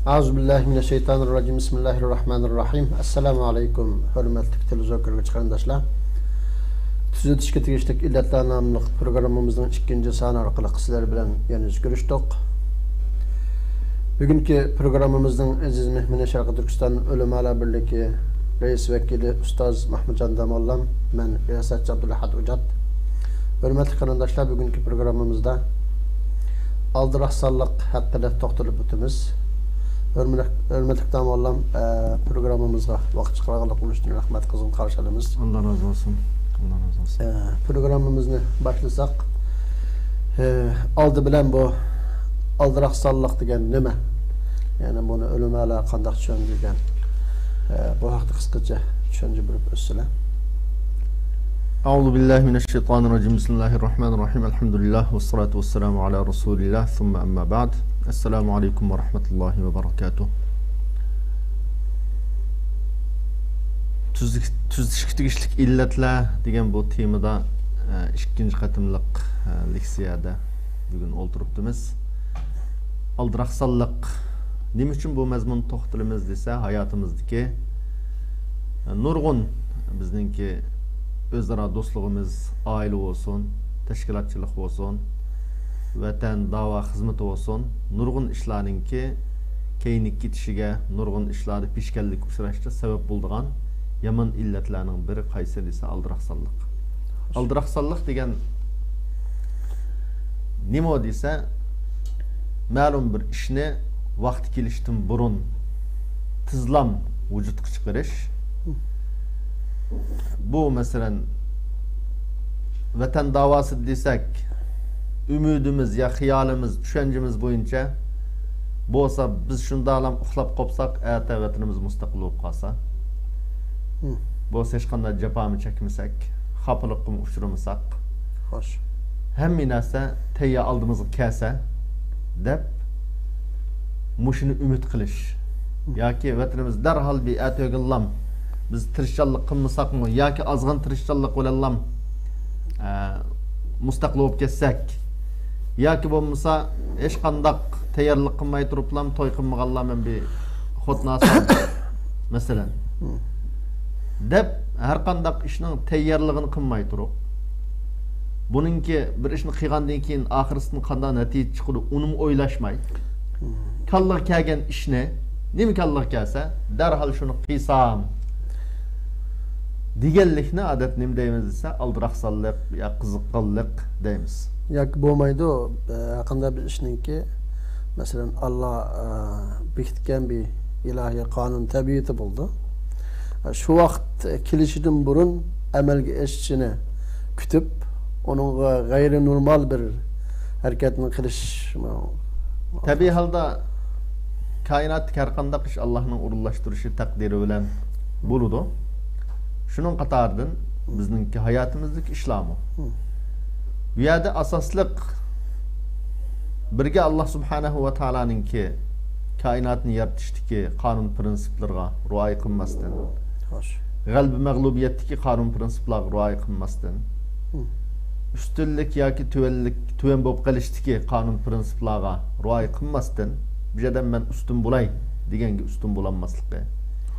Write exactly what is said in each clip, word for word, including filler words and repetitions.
ئەئۇزۇ بىللاھى مىنەششەيتانىرراجىم. بىسمىللاھىرراھمانىرراھىم. ئەسسالامۇ ئەلەيكۇم، ھۆرمەتلىك تېلېۋىزور كۆرگۈچى قېرىنداشلار. تۈزىتىشكە تېگىشلىك ئىللەتلەر ناملىق پروگراممىمىزنىڭ ئىككىنچى سانى ئارقىلىق سىلەر بىلەن يەنە يۈز كۆرۈشتۇق. بۈگۈنكى پروگراممىمىزنىڭ ئەزىز مېھمىنى شەرقىي تۈركىستان ئۆلىمالار بىرلىكى رەئىس ۋەكىلى ئۇستاز مەھمۇتجان داموللام، مەن رىياسەتچى ئابدۇلئەھەد ئوجات. ھۆرمەتلىك قېرىنداشلار، بۈگۈنكى پروگراممىمىزدا ئالدىراقسانلىق ھەققىدە توختىلىپ ئۆتىمىز. ھۆرمەت-، ھۆرمەتلىك داموللام، ئە، پروگراممىمىزغا ۋاقىت چىقارغانلىقىڭىز ئۈچۈن رەھمەت، قىزغىن قارشى ئالىمىز. ئاللا رازى بولسۇن. ئاللا رازى بولسۇن. ئە، پروگراممىمىزنى باشلىساق، ئە، ئالدى بىلەن بۇ ئالدىراقسانلىق دېگەن نېمە؟ يەنى بۇنى ئۆلىمالار قانداق چۈشەندۈرگەن؟ ئە، بۇ ھەقتە قىسقىچە چۈشەنچە بېرىپ ئۆتسىلە. أعوذ بالله من الشيطان الرجيم. بسم الله الرحمن الرحيم. الحمد لله والصلاة والسلام على رسول الله. ثم أما بعد. السلام عليكم ورحمة الله وبركاته. تۈز-، تۈزىتىشكە تېگىشلىك ئىللەتلەر دېگەن بۇ تېمىدا، ئە، ئىككىنچى قېتىملىق، ئە، لېكسىيەدە بۈگۈن ئولتۇرۇپتىمىز. ئالدىراقسانلىق. نېمە ئۈچۈن بۇ مەزمۇندا توختىلىمىز دېسە، ھاياتىمىزدىكى نۇرغۇن بىزنىڭكى ئۆزئارا دوستلۇقىمىز، ئائىلە بولسۇن، تەشكىلاتچىلىق بولسۇن، ۋەتەن، داۋا خىزمىتى بولسۇن، نۇرغۇن ئىشلارنىڭكى كەينىگە كېتىشىگە، نۇرغۇن ئىشلاردا پېشكەللىككە ئۇچراشقا سەۋەب بولىدىغان يامان ئىللەتلەرنىڭ بىرى قايسى دېسە، ئالدىراقسانلىق. ئالدىراقسانلىق دېگەن نېمە دېسە، مەلۇم بىر ئىشنى ۋاقتى كېلىشتىن بۇرۇن تېزلام ۋۇجۇدقا چىقىرىش. بۇ، مەسىلەن، ۋەتەن داۋاسى دېسەك، ئۈمىدىمىز يا خىيالىمىز، چۈشەنچىمىز بويىچە بولسا، بىز شۇنداقلام ئۇخلاپ قوپساق، ئەتە ۋەتىنىمىز مۇستەقىل بولۇپ قالسا، مم. بولسا ھېچقانداق جاپامۇ چەكمىسەك، خاپىلىققىمۇ ئۇچرىمىساق، خوش. ھەممە نەرسە تەييار ئالدىمىزغا كەلسە دەپ، مۇشۇنى ئۈمىد قىلىش. مم. ياكى ۋەتىنىمىز دەرھال بىر ئەتىگىنلام بىز تىرىشچانلىق قىلمىساقمۇ ياكى ئازغىنە تىرىشچانلىق بىلەنلام، ئە، مۇستەقىل بولۇپ كەتسەك، ياكى بولمىسا ھېچقانداق تەييارلىق قىلماي تۇرۇپلام توي قىلمىغانلار مەن بىر خوتۇن ئالسام، مەسىلەن، مم. دەپ، ھەرقانداق ئىشنىڭ تەييارلىقىنى قىلماي تۇرۇپ، بۇنىڭكى بىر ئىشنى قىلغاندىن كېيىن ئاخىرسىدىن قانداق نەتىجە چىقىدۇ، ئۇنىمۇ ئويلاشماي، مم. كاللىغا كەلگەن ئىشنى، نېمە كاللىغا كەلسە، دەرھال شۇنى قىلسام دېگەنلىكنى ئادەتتە نېمە دەيمىز دېسە، ئالدىراقسانلىق يا قىزىققانلىق دەيمىز. ياكى بولمايدۇ، ئە، ھەرقانداق بىر ئىشنىڭكى، مەسىلەن، ئاللا، ئە، بېكىتكەن بىر ئىلاھىي قانۇن تەبىئىتى بولىدۇ. شۇ ۋاقىت كېلىشىدىن بۇرۇن ئەمەلگە ئېشىشىنى كۈتۈپ، ئۇنىڭغا غەيرىي نورمال بىر ھەرىكەتنى قىلىش. تەبىئىي ھالدا كائىناتتىكى ھەرقانداق ئىش ئاللانىڭ ئورۇنلاشتۇرۇشى، تەقدىرى بىلەن بولىدۇ. شۇنىڭ قاتارىدىن بىزنىڭكى ھاياتىمىزدىكى ئىشلارمۇ. بۇ يەردە ئاساسلىق بىرگە ئاللا سۇبھانەھۇ ۋە تائالانىڭكى كائىناتنى يارىتىشتىكى قانۇن پىرىنسىپلىرىغا رىئايە قىلماستىن، خوش. غەلىبە مەغلۇبىيەتتىكى قانۇن پىرىنسىپلارغا رىئايە قىلماستىن، مم. ئۈستۈنلۈك ياكى تۆۋەنلىك، تۆۋەن بولۇپ قېلىشتىكى قانۇن پىرىنسىپلارغا رىئايە قىلماستىن، بۇ يەردە مەن ئۈستۈن بولاي دېگەنگە ئۈستۈن بولالماسلىقى،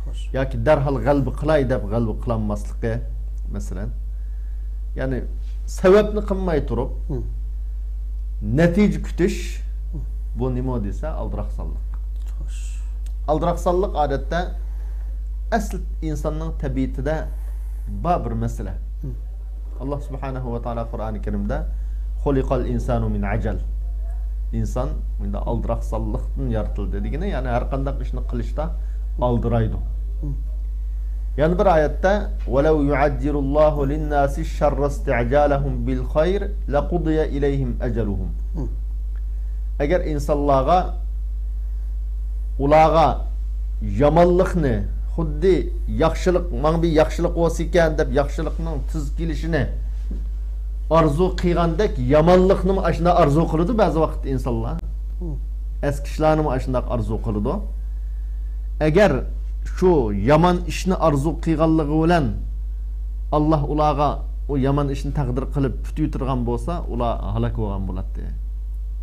خوش. ياكى دەرھال غەلىبە قىلاي دەپ غەلىبە قىلالماسلىقى، مەسىلەن. يەنى سەۋەبنى قىلماي تۇرۇپ، مم. نەتىجە كۈتۈش، مم. بۇ نېمە دېسە، ئالدىراقسانلىق. خوش. ئالدىراقسانلىق ئادەتتە ئەسلى ئىنساننىڭ تەبىئىتىدە بار بىر مەسىلە. مم. ئاللا سۇبھانەھۇ ۋە تائالا قۇرئانى كەرىمدە، «خۇلىقەل ئىنسانۇ مىن ئەجەل.» ئىنسان مۇنداق ئالدىراقسانلىقتىن يارىتىلدى دېگىنى، يەنى ھەر قانداق ئىشنى قىلىشتا ئالدىرايدۇ. مم. يەنە بىر ئايەتتە، «ولو يعجل الله للناس الشر استعجالهم بالخير لقضي إليهم أجلهم.» مم. ئەگەر ئىنسانلارغا، ئۇلارغا يامانلىقنى، خۇددى ياخشىلىق، ماڭا بىر ياخشىلىق بولسىكەن دەپ ياخشىلىقنىڭ تېز كېلىشىنى ئارزۇ قىلغاندەك، يامانلىقنىمۇ ئاشۇنداق ئارزۇ قىلىدۇ بەزى ۋاقىتتا ئىنسانلار. مم. ئەسكى ئىشلارنىمۇ ئاشۇنداق ئارزۇ قىلىدۇ. ئەگەر شۇ يامان ئىشنى ئارزۇ قىلغانلىقى بىلەن ئاللا ئۇلارغا ئۇ يامان ئىشنى تەقدىر قىلىپ پۈتۈۋېتىدىغان بولسا، ئۇلار ھالاك بولغان بولاتتى.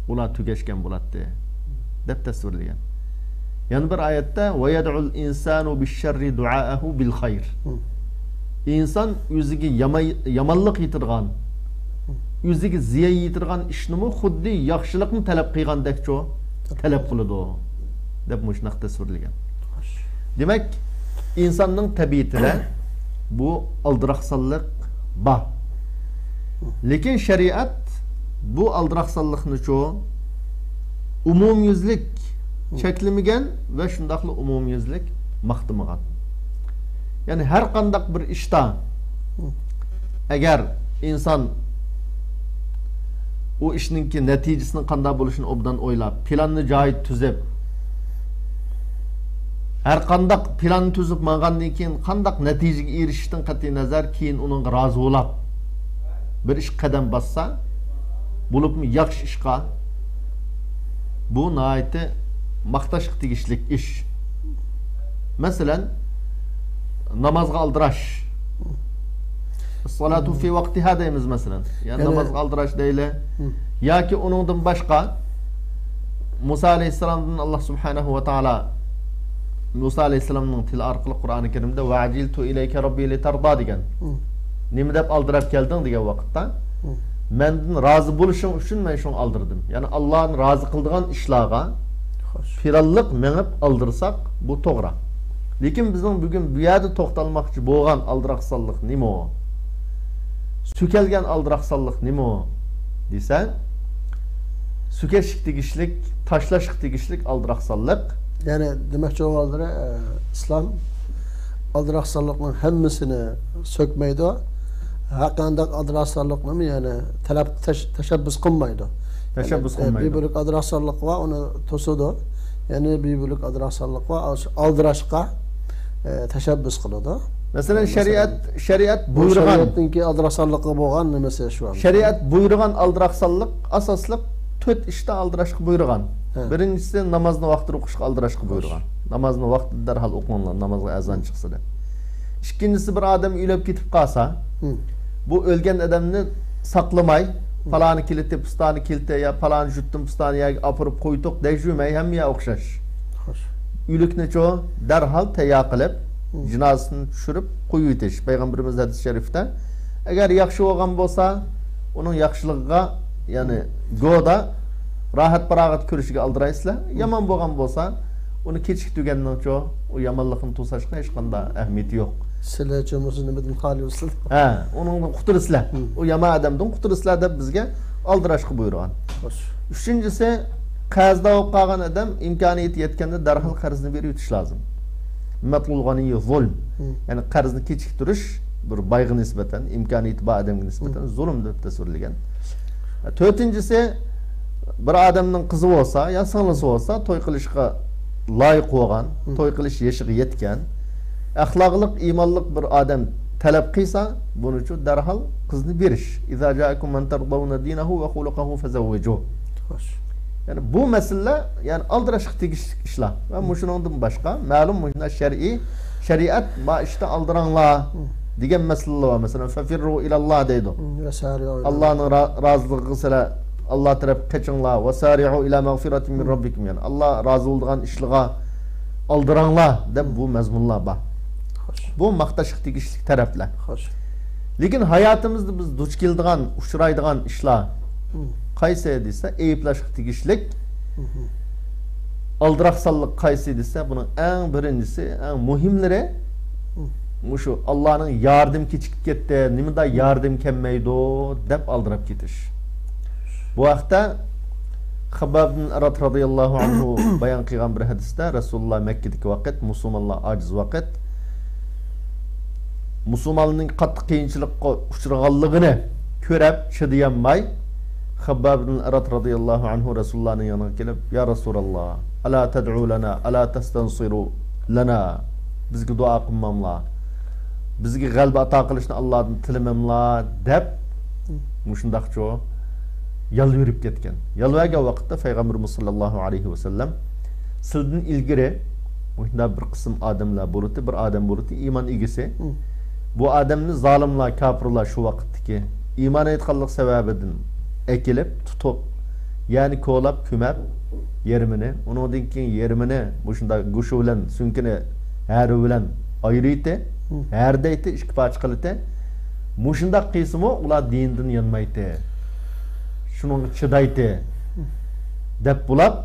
ئۇلار تۈگەشكەن بولاتتى، دەپ تەسۋىرلىگەن. يەنە بىر ئايەتتە، «وَيَدْعُ الْإِنسَانُ بِالشَّرِّ دُعَاءَهُ بِالْخَيْرِ». ئىنسان ئۆزىگە يامان، يامانلىق يېتىدىغان، ئۆزىگە زىيان يېتىدىغان ئىشنىمۇ خۇددى ياخشىلىقنى تەلەپ قىلغاندەكچۇ تەلەپ قىلىدۇ، دەپ مۇشۇنداق تەسۋىرلىگەن. دېمەك، ئىنساننىڭ تەبىئىتىدە بۇ ئالدىراقسانلىق بار. لېكىن شەرىئەت بۇ ئالدىراقسانلىقنىچۇ ئومۇميۈزلۈك چەكلىمىگەن ۋە شۇنداقلا ئومۇميۈزلۈك ماختىمىغان. يەنى ھەر قانداق بىر ئىشتا ئەگەر ئىنسان ئۇ ئىشنىڭكى نەتىجىسىنىڭ قانداق بولۇشىنى ئوبدان ئويلاپ، پىلاننى جايىدا تۈزۈپ، ھەر قانداق پىلاننى تۈزۈپ ماڭغاندىن كېيىن قانداق نەتىجىگە ئېرىشىشتىن قەتئىينەزەر، كېيىن ئۇنىڭغا رازى بولاپ بىر ئىشقا قەدەم باسسا، بولۇپمۇ ياخشى ئىشقا، بۇ ناھايىتى ماختاشقا تېگىشلىك ئىش. مەسىلەن، نامازغا ئالدىراش. «الصلاة في وقتها» دەيمىز، مەسىلەن. يا يەنى نامازغا ئالدىراش دەيلى. ياكى ئۇنىڭدىن باشقا، مۇسا ئەلەيھىسسالامدىن ئاللا سۇبھانەھۇ ۋە تائالا مۇسا ئەلەيھىسسالامنىڭ تىلى ئارقىلىق قۇرئانى كەرىمدە «وَعَجِلْتُ إِلَيْكَ رَبِّ لِتَرْضَى» دېگەن. نېمە دەپ ئالدىراپ كەلدىڭ دېگەن ۋاقىتتا، مەندىن رازى بولۇشۇڭ ئۈچۈن مەن شۇڭا ئالدىردىم. يەنى ئاللانى رازى قىلىدىغان ئىشلارغا پىلانلىق مېڭىپ ئالدىرىساق، بۇ توغرا. لېكىن بىزنىڭ بۈگۈن بۇ يەردە توختالماقچى بولغان ئالدىراقسانلىق نېمە ئۇ؟ سۆكەلگەن ئالدىراقسانلىق نېمە ئۇ؟ دېسە، سۆكۈشكە تېگىشلىك، تاشلاشقا تېگىشلىك ئالدىراقسانلىق. يەنى دېمەكچى بولغانلىرى، ئە، ئىسلام ئالدىراقسانلىقنىڭ ھەممىسىنى سۆكمەيدۇ. ھەر قانداق ئالدىراقسانلىقنىمۇ، يەنى تەلەپ، تەش-، تەشەببۇس قىلمايدۇ. تەشەببۇس قىلمايدۇ. بىر بۆلەك ئالدىراقسانلىق بار، ئۇنى توسىدۇ. يەنى بىر بۆلەك ئالدىراقسانلىق بار، ئالدىراشقا، ئە، تەشەببۇس قىلىدۇ. مەسىلەن، شەرىئەت، شەرىئەت بۇيرۇغان، شەرىئەتنىڭكى ئالدىراقسانلىققا بولغان نېمىسى شۇ. شەرىئەت بۇيرۇغان ئالدىراقسانلىق ئاساسلىق تۆت ئىشتا ئالدىراشقا بۇيرۇغان. بىرىنچىسى، نامازنى ۋاقتىدا ئوقۇشقا ئالدىراشقا بۇيرۇغان. نامازنى ۋاقتىدا دەرھال ئوقۇڭلار، نامازغا ئەزان چىقسا دەپ. ئىككىنچىسى، بىر ئادەم ئۆلۈپ كېتىپ قالسا، بۇ ئۆلگەن ئادەمنى ساقلىماي، پالانى كىلىتى، پۇستانى كىلىتى يا پالانى جۈتتىن پۇستانى يەرگە ئاپىرىپ قويدۇق دەيجۈمەي، ھەممە يەر ئوخشاش. ئۆلۈكنىچۇ دەرھال تەييار قىلىپ، جىنازىسىنى چۈشۈرۈپ قويۇۋېتىش. پەيغەمبىرىمىز ھەدىس شەرىفتە، ئەگەر ياخشى بولغان بولسا، ئۇنىڭ ياخشىلىقىغا، يەنى گودا راھەت پاراغەت كۆرۈشىگە ئالدىرايسىلەر. يامان بولغان بولسا، ئۇنى كېچىكتۈرگەننىڭچۇ ئۇ يامانلىقنى توساشقا ھېچقانداق ئەھمىيىتى يوق. سىلەرچۇ مۇشۇ نېمىدىن خالىي بولسۇن. ھە، ئۇنىڭدىن قۇتۇلىسىلەر. ئۇ يامان ئادەمدىن قۇتۇلىسىلەر دەپ بىزگە ئالدىراشقا بۇيرۇغان. ئۈچىنچىسى، قەرزدار بولۇپ قالغان ئادەم ئىمكانىيىتى يەتكەندە دەرھال قەرزنى بېرىۋېتىش لازىم. مەتلۇل غەنىيي زۇلم. يەنى قەرزنى كېچىكتۈرۈش بىر بايغا نىسبەتەن، ئىمكانىيىتى بار ئادەمگە نىسبەتەن زۇلۇم دەپ تەسۋىرلىگەن. تۆتىنچىسى، بىر ئادەمنىڭ قىزى بولسا يا سىڭلىسى بولسا، توي قىلىشقا لايىق بولغان، توي قىلىش يېشىغا يەتكەن، ئەخلاقلىق، ئىمانلىق بىر ئادەم تەلەپ قىلسا، بۇنىچۇ دەرھال قىزنى بېرىش. «إذا جاءكم من ترضون دينه وخلقه فزوجوه.» خوش. يەنى بۇ مەسىلىلەر، يەنى ئالدىراشقا تېگىشلىك ئىشلار. ۋە مۇشۇنىڭدىن باشقا، مەلۇم مۇشۇنداق شەرئىي، شەرىئەت ما ئىشتا ئالدىراڭلار دېگەن مەسىلىلەر بار. مەسىلەن، «ففروا إلى الله» دەيدۇ. ئاللانىڭ را-، رازىلىقىغا سىلەر، ئاللا تەرەپكە قېچىڭلار. «وسارعوا إلى مغفرة من ربكم»، يەنى ئاللا رازى بولىدىغان ئىشلارغا ئالدىراڭلار دەپ بۇ مەزمۇنلار بار. خوش. بۇ ماختاشقا تېگىشلىك تەرەپلەر. خوش. لېكىن ھاياتىمىزدا بىز دۇچ كېلىدىغان، ئۇچرايدىغان ئىشلار قايسى دېسە، ئەيىبلەشكە تېگىشلىك. ئالدىراقسانلىق قايسى دېسە، بۇنىڭ ئەڭ بىرىنچىسى، ئەڭ مۇھىملىرى مۇشۇ ئاللانىڭ ياردىمى كېچىكىپ كەتتى، نېمىدا ياردىم كەلمەيدۇ دەپ ئالدىراپ كېتىش. بۇ ھەقتە خابباب بىن ئەرەت رازىياللاھۇ ئەنھۇ بايان قىلغان بىر ھەدىستە، رەسۇلۇللا مەككىدىكى ۋاقىت، مۇسۇلمانلار ئاجىز ۋاقىت، مۇسۇلمانلارنىڭ قاتتىق قىيىنچىلىققا ئۇچرىغانلىقىنى كۆرۈپ چىدىيالماي، خابباب بىن ئەرەت رازىياللاھۇ ئەنھۇ رەسۇلۇللانىڭ يېنىغا كېلىپ، يا رەسۇلاللا، ئەلا تەدئۇ لەنا، ئەلا تەستەنسىرۇ لەنا، بىزگە دۇئا قىلماملا، بىزگە غەلىبە ئاتا قىلىشنى ئاللادىن تىلىمەملا دەپ، مۇشۇنداقچۇ يالۋۇرۇپ كەتكەن. يالۋۇرغان ۋاقىتتا پەيغەمبىرىمىز ساللاللاھۇ ئەلەيھى ۋەسەللەم، سىلىدىن ئىلگىرى مۇشۇنداق بىر قىسىم ئادەملەر بولىدۇ، بىر ئادەم بولىدۇ، ئىمان ئىگىسى. بۇ ئادەمنى زالىملار، كاپىرلار شۇ ۋاقىتتىكى ئىمان ئېيتقانلىق سەۋەبىدىن ئەكېلىپ، تۇتۇپ، يەنى كولاپ، كۆمۈپ، يېرىمىنى، ئۇنىڭدىن كېيىن يېرىمىنى مۇشۇنداق گۆشى بىلەن سۆڭىكىنى ھەرە بىلەن ئايرىيتتى، ھەرىدەيتتى، ئىككى پارچە قىلىتتى. مۇشۇنداق قىلسىمۇ ئۇلار دىنىدىن يانمايتتى. شۇنىڭغا چىدايتتى. دەپ بولاپ،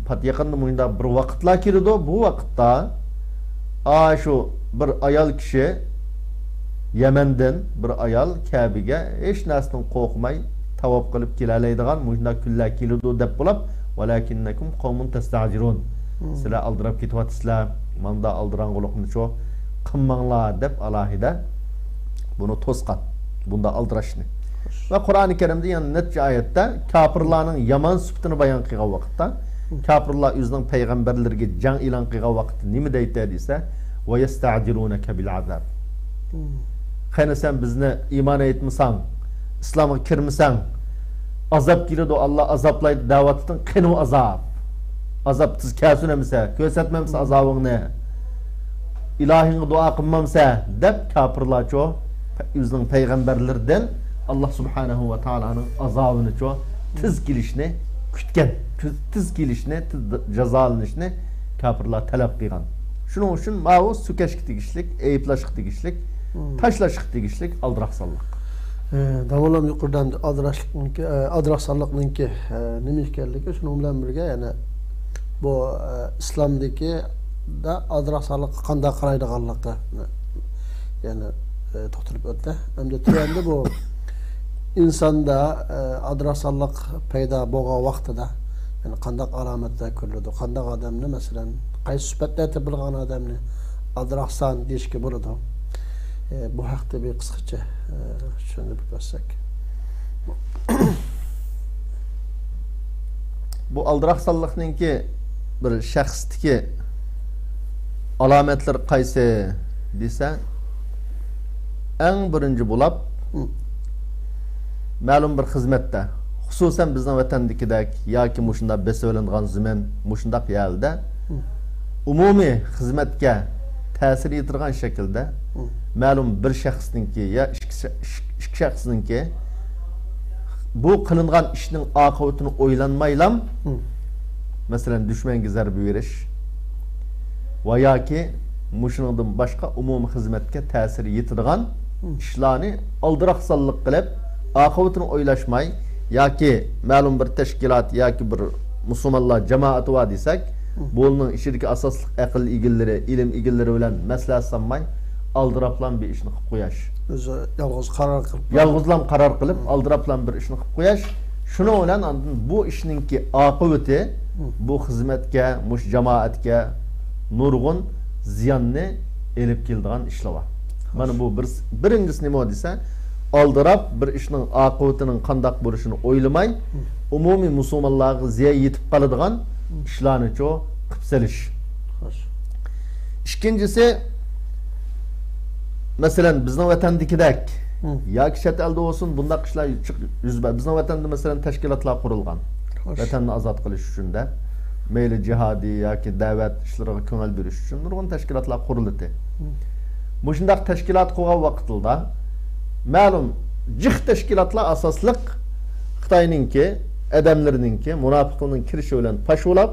پات يېقىندا مۇشۇنداق بىر ۋاقىتلار كېلىدۇ. بۇ ۋاقىتتا ئاشۇ بىر ئايال كىشى يەمەندىن بىر ئايال كەبىگە ھېچ نەرسىدىن قورقماي تاۋاپ قىلىپ كېلەلەيدىغان مۇشۇنداق كۈنلەر كېلىدۇ دەپ بولاپ، ۋەلەكىننەكۇم قەۋمۇن تەستەجىلۇن. سىلەر ئالدىراپ كېتىۋاتىسىلەر، ماندا ئالدىراڭغۇلۇقنىچۇ قىلماڭلار دەپ ئالاھىدە بۇنى توسقان، بۇنداق ئالدىراشنى. ۋە قۇرئانى كەرىمدە يەنە نەچچە ئايەتتە كاپىرلارنىڭ يامان سۈپىتىنى بايان قىلغان ۋاقىتتا، كاپىرلار ئۆزىنىڭ پەيغەمبەرلىرىگە جەڭ ئېلان قىلغان ۋاقىتتا نېمە دەيتتى دېسە، ۋەيەستەجىلۇنەكە بىل ئازاب. قېنى سەن بىزنى ئىمان ئېيتمىساڭ، ئىسلامغا كىرمىسەڭ، ئازاب كېلىدۇ، ئاللا ئازابلايدۇ دەۋاتىتىڭ، قېنى ئۇ ئازاب؟ ئازاب تېز كەلسۇن ئەمىسە، كۆرسەتمەمسە ئازابىڭنى، ئىلاھىڭغا دۇئا قىلمامسە دەپ كاپىرلارچۇ ئۆزىنىڭ پەيغەمبەرلىرىدىن ئاللا سۇبھانەھۇ ۋە تائالانىڭ ئازابىنىچۇ تېز كېلىشىنى كۈتكەن، تېز، تېز كېلىشىنى، تېز جازالىنىشىنى كاپىرلار تەلەپ قىلغان. شۇنىڭ ئۈچۈن ماۋۇ سۆكەشكە تېگىشلىك، ئەيىبلەشكە تېگىشلىك، تاشلاشقا تېگىشلىك ئالدىراقسانلىق. ئى، داۋالام يۇقىرىدا ئەمدى ئالدىراقسانلىقنىڭكى، ئى، ئالدىراقسانلىقنىڭكى، ئى، نېمە ئىكەنلىكى، شۇنىڭ بىلەن بىرگە يەنە بۇ، ئى، ئىسلامدىكى دا ئالدىراقسانلىققا قانداق قارايدىغانلىقى يەنە، ئى، توختىلىپ ئۆتتى. ئەمدى تۆۋەندە بۇ ئىنساندا، ئى، ئالدىراقسانلىق پەيدا بولغان ۋاقتىدا، يەنى قانداق ئالامەتلەر كۆرۈلىدۇ؟ قانداق ئادەمنى، مەسىلەن، قايسى سۈپەتلەر تېپىلغان ئادەمنى ئالدىراقسان دېيىشكە بولىدۇ؟ ئى، بۇ ھەقتە بىر قىسقىچە، ئى، چۈشەندۈرۈپ ئۆتسەك. بۇ ئالدىراقسانلىقنىڭكى بىر شەخستىكى ئالامەتلىرى قايسى دېسە، ئەڭ بىرىنچى بولاپ، مەلۇم بىر خىزمەتتە، خۇسۇسەن بىزنىڭ ۋەتەندىكىدەك ياكى مۇشۇنداق بېسىۋېلىنغان زېمىن، مۇشۇنداق يەردە ئومۇمىي خىزمەتكە تەسىر يېتىرغان شەكىلدە مەلۇم بىر شەخسنىڭكى يا ئىككى شە-، ئىككى شەخسنىڭكى بۇ قىلىنغان ئىشنىڭ ئاقىۋىتىنى ئويلانمايلام، مەسىلەن، دۈشمەنگە زەربە بېرىش ۋە ياكى مۇشۇنىڭدىن باشقا ئومۇمىي خىزمەتكە تەسىر يېتىدىغان ئىشلارنى ئالدىراقسانلىق قىلىپ، ئاقىۋىتىنى ئويلاشماي، ياكى مەلۇم بىر تەشكىلات ياكى بىر مۇسۇلمانلار جامائىتى بار دېسەك، بۇنىڭ ئىچىدىكى ئاساسلىق ئەقىل ئىگىلىرى، ئىلىم ئىگىلىرى بىلەن مەسلىھەت سالماي، ئالدىراپلام بىر ئىشنى قىلىپ قوياش. ئۆزى يالغۇز قارار قىلىپ. يالغۇزلام قارار قىلىپ، ئالدىراپلام بىر ئىشنى قىلىپ قوياش. شۇنىڭ بىلەن ئاندىن بۇ ئىشنىڭكى ئاقىۋىتى بۇ خىزمەتكە، مۇشۇ جامائەتكە نۇرغۇن زىياننى ئېلىپ كېلىدىغان ئىشلار بار. مانا بۇ بىر، بىرىنچىسى نېمە دېسە، ئالدىراپ بىر ئىشنىڭ ئاقىۋىتىنىڭ قانداق بولۇشىنى ئويلىماي، ئومۇمىي مۇسۇلمانلارغا زىيان يېتىپ قالىدىغان ئىشلارنىچۇ قىلىپ سېلىش. ئىككىنچىسى، مەسىلەن، بىزنىڭ ۋەتەندىكىدەك ياكى چەت ئەلدە بولسۇن، بۇنداق ئىشلار جىق يۈز بەر-، بىزنىڭ ۋەتەندە، مەسىلەن، تەشكىلاتلار قۇرۇلغان. ۋەتەننى ئازاد قىلىش ئۈچۈن دەپ، مەيلى جىھادىي ياكى دەۋەت ئىشلىرىغا كۆڭۈل بۆلۈش ئۈچۈن نۇرغۇن تەشكىلاتلار قۇرۇلدى. مۇشۇنداق تەشكىلات قۇرغان ۋاقتىدا مەلۇم جىق تەشكىلاتلار ئاساسلىق خىتاينىڭكى ئادەملىرىنىڭكى، مۇناپىقلارنىڭ كىرىشى بىلەن پاش بولاپ،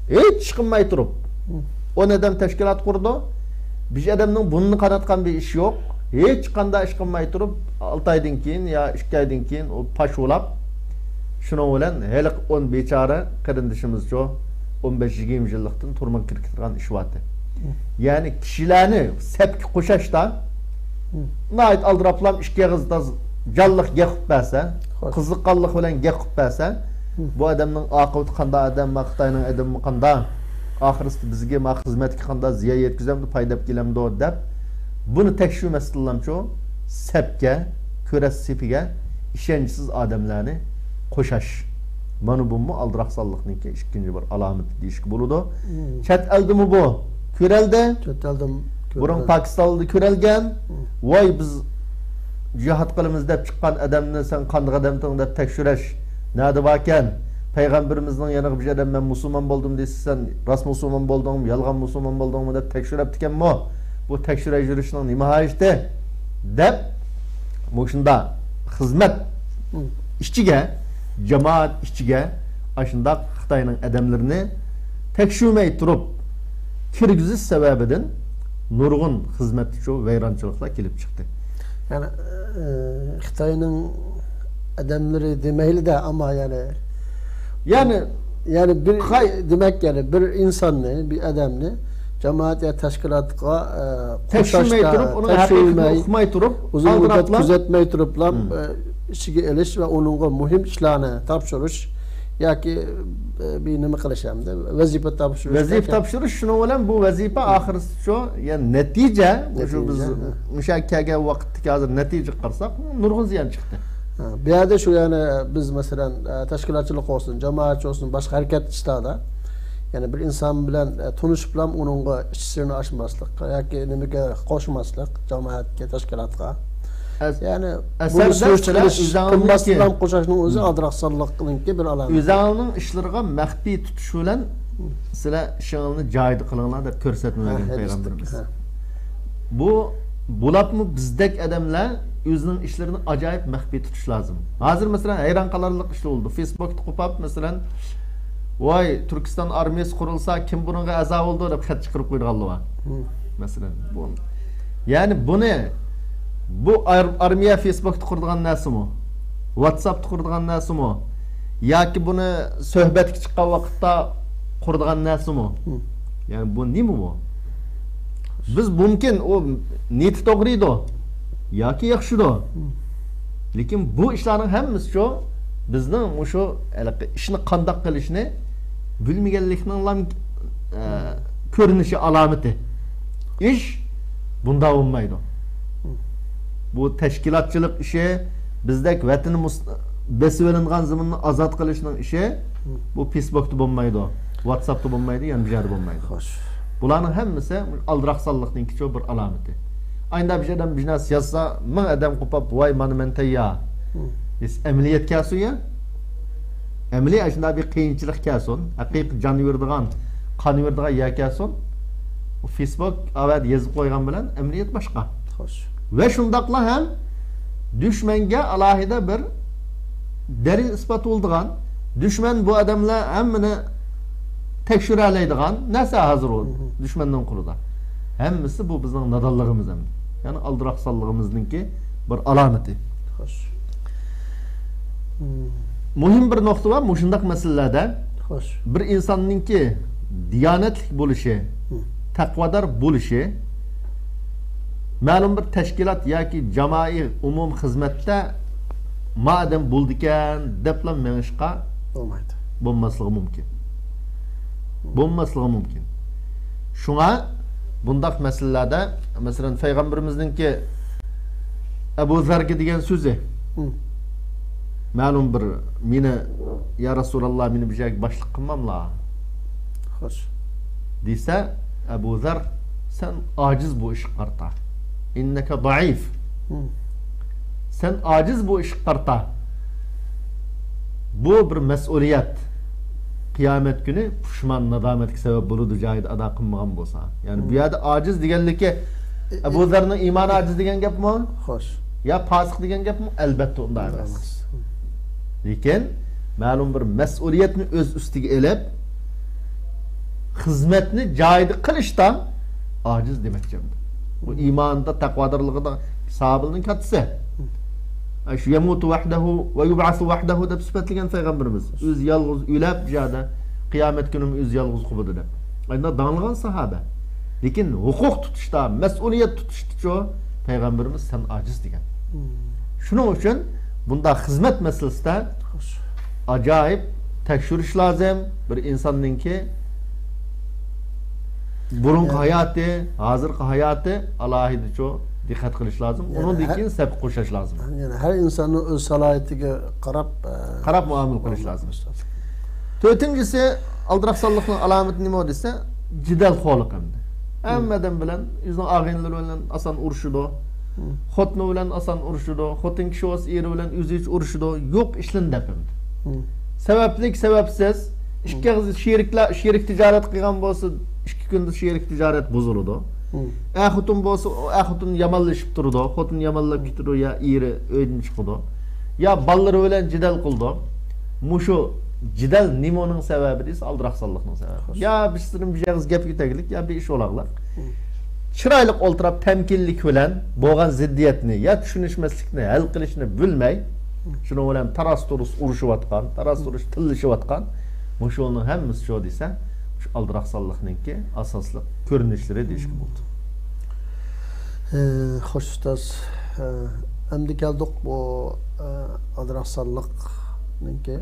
ھېچ ئىش قىلماي تۇرۇپ، ئون ئادەم تەشكىلات قۇرىدۇ. بىر ئادەمنىڭ بۇرنىنى قاناتقان بىر ئىش يوق. ھېچ قانداق ئىش قىلماي تۇرۇپ، ئالتە ئايدىن كېيىن يا ئىككى ئايدىن كېيىن ئۇ پاش بولاپ، شۇنىڭ بىلەن ھېلىقى ئون بىچارە قېرىندىشىمىزچۇ، ئون بەش يىگىرمە يىللىقتىن تۈرمىگە كىرىپ كېتىدىغان ئىش بارتى. يەنى كىشىلەرنى سەپكە قوشاشتا ناھايىتى ئالدىراپلام ئىككى ئېغىز تاز-، جانلىق گەپ قىلىپ بەرسە، قىزىققانلىق بىلەن گەپ قىلىپ بەرسە، بۇ ئادەمنىڭ ئاقىۋىتى قانداق ئادەم، ما خىتاينىڭ ئادىمى قانداق، ئاخىرسىدا بىزگە، ما خىزمەتكە قانداق زىيان يەتكۈزەمدۇ، پايدا ئەپ كېلەمدۇ دەپ، بۇنى تەكشۈرمەستىنلامچۇ سەپكە، كۈرەش سېپىگە ئىشەنچسىز ئادەملەرنى قوشاش. مانا بۇمۇ ئالدىراقسانلىقنىڭكى ئىككىنچى بىر ئالامىتى دېيىشكە بولىدۇ. چەت ئەلدىمۇ بۇ كۆرەلدى. چەت ئەلدىمۇ بۇرۇن كۆرەلدى. پاكىستاندا كۆرەلگەن. ۋاي، بىز جىھاد قىلىمىز دەپ چىققان ئادەمنى سەن قانداق ئادەمتىڭ دەپ تەكشۈرۈش نەدە باركەن؟ پەيغەمبىرىمىزنىڭ يەنە بىر ئادەم، مەن مۇسۇلمان بولدۇم دېسە، سەن راست مۇسۇلمان بولدۇڭمۇ، يالغان مۇسۇلمان بولدۇڭمۇ دەپ تەكشۈرەپتىكەنمۇ؟ بۇ تەكشۈرۈپ يۈرۈشنىڭ نېمە ھاجىتى؟ دەپ، مۇشۇنداق خىزمەت ئىچىگە، جامائەت ئىچىگە ئاشۇنداق خىتاينىڭ ئادەملىرىنى تەكشۈرمەي تۇرۇپ كىرگۈزۈش سەۋەبىدىن نۇرغۇن خىزمەتتە شۇ ۋەيرانچىلىقلار كېلىپ چىقتى. يەنى، ئى، خىتاينىڭ ئادەملىرى دېمەيلى-دە، ئەمما يەنى، يەنى، يەنى بىر، دېمەك، يەنى بىر ئىنساننى، بىر ئادەمنى جامائەت يا تەشكىلاتقا، ئى، تەكشۈرمەي تۇرۇپ، ئۇنىڭ ھەقىقىتىنى ئۇقماي تۇرۇپ، ئۇزۇن مۇددەت كۆزەتمەي تۇرۇپلا، ئى، ئىچىگە ئېلىش ۋە ئۇنىڭغا مۇھىم ئىشلارنى تاپشۇرۇش ياكى، ئى، بىر نېمە قىلىش ھەمدە ۋەزىپە تاپشۇرۇش. ۋەزىپە تاپشۇرۇش، شۇنىڭ بىلەن بۇ ۋەزىپە ئاخىرىسى شۇ، يەنى نەتىجە، مۇشۇ بىز مۇشۇ كەلگەن ۋاقىتتىكى ھازىر نەتىجىگە قارىساق، نۇرغۇن زىيان چىقتى. ھە، بۇ يەردە شۇ، يەنى بىز، مەسىلەن، ئە، تەشكىلاتچىلىق بولسۇن، جامائەتچى بولسۇن، باشقا ھەرىكەت ئىشلاردا، يەنى بىر ئىنسان بىلەن، ئە، تونۇشۇپلا ئۇنىڭغا ئىچ سىرىنى ئاچماسلىق ياكى نېمىگە قوشماسلىق، جامائەتكە، تەشكىلاتقا. يەنى بۇنى سۈرۈشتە قىلىش، قىلماسلىقنى قوشاشنىڭ ئۆزى ئالدىراقسانلىقنىڭكى بىر ئالامىتى. ئۆزۈڭنىڭ ئىشلىرىغا مەخپىي تۇتۇش بىلەن سىلەر ئىشىڭلارنى جايىدا قىلىڭلار دەپ كۆرسەتمە بەرگەن پەيغەمبىرىمىز. بۇ، بۇلاپمۇ بىزدەك ئادەملەر ئۆزىنىڭ ئىشلىرىنى ئاجايىپ مەخپىي تۇتۇش لازىم. ھازىر، مەسىلەن، ھەيران قالارلىق ئىشلار بولدى. فېيسبوكتا قوپاپ، مەسىلەن، «ۋاي، تۈركىستان ئارمىيەسى قۇرۇلسا، كىم بۇنىڭغا ئەزا بولىدۇ؟» دەپ خەت چىقىرىپ قويىدىغانلار بار. مەسىلەن، بۇ، يەنى بۇنى، بۇ ئار-، ئارمىيە فېيسبوكتا قۇرىدىغان نەرسىمۇ؟ ۋاتساپتا قۇرىدىغان نەرسىمۇ؟ ياكى بۇنى سۆھبەتكە چىققان ۋاقىتتا قۇرىدىغان نەرسىمۇ؟ يەنى بۇ نېمە بۇ؟ بىز مۇمكىن، ئۇ نىيىتى توغرا ئىدى ياكى ياخشىدۇ. لېكىن بۇ ئىشلارنىڭ ھەممىسىچۇ بىزنىڭ مۇشۇ ھېلىقى ئىشنى قانداق قىلىشنى بىلمىگەنلىكنىڭلا، ئە، كۆرۈنۈشى، ئالامىتى. ئىش بۇنداق بولمايدۇ. بۇ تەشكىلاتچىلىق ئىشى، بىزدەك ۋەتىنى مۇس-، بېسىۋېلىنغان زېمىننى ئازاد قىلىشنىڭ ئىشى، بۇ فېيسبوكتا بولمايدۇ، ۋاتساپتا بولمايدۇ، يەنە بىر يەردە بولمايدۇ. خوش. بۇلارنىڭ ھەممىسى ئالدىراقسانلىقنىڭكىچۇ بىر ئالامىتى. ئاينىدا بىر ئادەم بىر نەرسە يازسا، مىڭ ئادەم قوپاپ، «ۋاي، مانا مەن تەييار.» ئەمەلىيەت كەلسۇن يا. ئەمەلىي ئاشۇنداق بىر قىيىنچىلىق كەلسۇن، ھەقىقىي جان بېرىدىغان، قان بېرىدىغان يەر كەلسۇن، فېيسبوك ئەۋەتە يېزىپ قويغان بىلەن ئەمەلىيەت باشقا. خوش. ۋە شۇنداقلا ھەم دۈشمەنگە ئالاھىدە بىر دەلىل ئىسپات بولىدىغان، دۈشمەن بۇ ئادەملەر ھەممىنى تەكشۈرەلەيدىغان نەرسە ھازىر ئۇ دۈشمەننىڭ قولىدا. ھەممىسى بۇ بىزنىڭ نادانلىقىمىز ھەم، يەنى ئالدىراقسانلىقىمىزنىڭكى بىر ئالامىتى. خوش. مۇھىم بىر نۇقتا بار مۇشۇنداق مەسىلىلەردە. خوش. بىر ئىنساننىڭكى دىيانەتلىك بولۇشى، تەقۋادار بولۇشى، مەلۇم بىر تەشكىلات ياكى جامائىي ئومۇمىي خىزمەتتە ما ئادەم بولىدىكەن دەپلا مېڭىشقا بولمايدۇ. بولماسلىقى مۇمكىن. بولماسلىقى مۇمكىن. شۇڭا بۇنداق مەسىلىلەردە، مەسىلەن، پەيغەمبىرىمىزنىڭكى ئەبۇ زەرگە دېگەن سۆزى، مەلۇم بىر، مېنى، يا رەسۇلاللا، مېنى بىر جايغا باشلىق قىلماملا، خوش، دېسە، ئەبۇ زەر، سەن ئاجىز بۇ ئىشقا قارىتا. ئىننەكە زەئىف. سەن ئاجىز بۇ ئىشقا قارىتا. بۇ بىر مەسئۇلىيەت. قىيامەت كۈنى پۇشمان، نادامەتكە سەۋەب بولىدۇ، جايىدا ئادا قىلمىغان بولسا. يەنى بۇ يەردە ئاجىز دېگەنلىكى، ئەبۇ زەرنىڭ ئىمانى ئاجىز دېگەن گەپمۇ؟ خوش. يا پاسىق دېگەن گەپمۇ؟ ئەلبەتتە ئۇنداق ئەمەس. لېكىن مەلۇم بىر مەسئۇلىيەتنى ئۆز ئۈستىگە ئېلىپ، خىزمەتنى جايىدا قىلىشتا ئاجىز دېمەكچى. بۇ ئىماندا، تەقۋادارلىقىدا ساھابىلەرنىڭ كاتتىسى. ئە، شۇ «يەمۇتۇ ۋەھدەھۇ ۋە يۇبئەسۇ ۋەھدەھۇ» دەپ سۈپەتلىگەن پەيغەمبىرىمىز. ئۆزى يالغۇز ئۆلۈپ، بۇ يەردە قىيامەت كۈنىمۇ ئۆزى يالغۇز قوپىدۇ دەپ. ئانداق داڭلىغان ساھابە. لېكىن ھوقۇق تۇتۇشتا، مەسئۇلىيەت تۇتۇشتىچۇ پەيغەمبىرىمىز «سەن ئاجىز» دېگەن. شۇنىڭ ئۈچۈن بۇنداق خىزمەت مەسىلىسىدە ئاجايىپ تەكشۈرۈش لازىم. بىر ئىنساننىڭكى بۇرۇنقى ھاياتى، ھازىرقى ھاياتى ئالاھىدىچۇ دىققەت قىلىش لازىم. ئۇنىڭدىن كېيىن سەپكە قوشۇش لازىم. يەنى ھەر ئىنساننىڭ ئۆز سالاھىيىتىگە قاراپ، ئە، قاراپ مۇئامىلە قىلىش لازىم. تۆتىنچىسى، ئالدىراقسانلىقنىڭ ئالامىتى نېمە دېسە، جېدەل خورلۇق ئەمدى. ھەممە ئادەم بىلەن، ئۆزىنىڭ ئاغىنىلىرى بىلەن ئاسان ئۇرۇشىدۇ. خوتۇنى بىلەن ئاسان ئۇرۇشىدۇ. خوتۇن كىشى بولسا ئېرى بىلەن ئۆزىچە ئۇرۇشىدۇ. يوق ئىشلىرىنى دەپ ئەمدى. سەۋەبلىك، سەۋەبسىز ئىككى ئېغىز شېرىكلەر، شېرىك تىجارەت قىلغان بولسا، ئىككى كۈندە شېرىك تىجارەت بۇزۇلىدۇ. ئەر خوتۇن بولسا، ئەر خوتۇن يامانلىشىپ تۇرىدۇ. خوتۇن يامانلاپ كېتىدۇ، يا ئېرى ئۆيدىن چىقىدۇ. يا بالىلىرى بىلەن جېدەل قىلىدۇ. مۇشۇ جېدەل نېمىنىڭ سەۋەبى دېسە، ئالدىراقسانلىقنىڭ سەۋەبى. يا بىر سىرىم بىر ئېغىز گەپكە تەگلىك، يا بىر ئىش ئولاغلىق. چىرايلىق ئولتۇرۇپ، تەمكىنلىك بىلەن بولغان زىددىيەتنى يا چۈشىنىشمەسلىكنى ھەل قىلىشنى بىلمەي، شۇنىڭ بىلەن تاراس-تۇرۇس ئۇرۇشۇۋاتقان، تاراس-تۇرۇس تىللىشىۋاتقان، مۇشۇنىڭ ھەممىسى شۇ دېسە، مۇشۇ ئالدىراقسانلىقنىڭكى ئاساسلىق كۆرۈنۈشلىرى دېيىشكە بولىدۇ. ئى، خوش، ئۇستاز. ئى، ئەمدى كەلدۇق بۇ، ئى، ئالدىراقسانلىقنىڭكى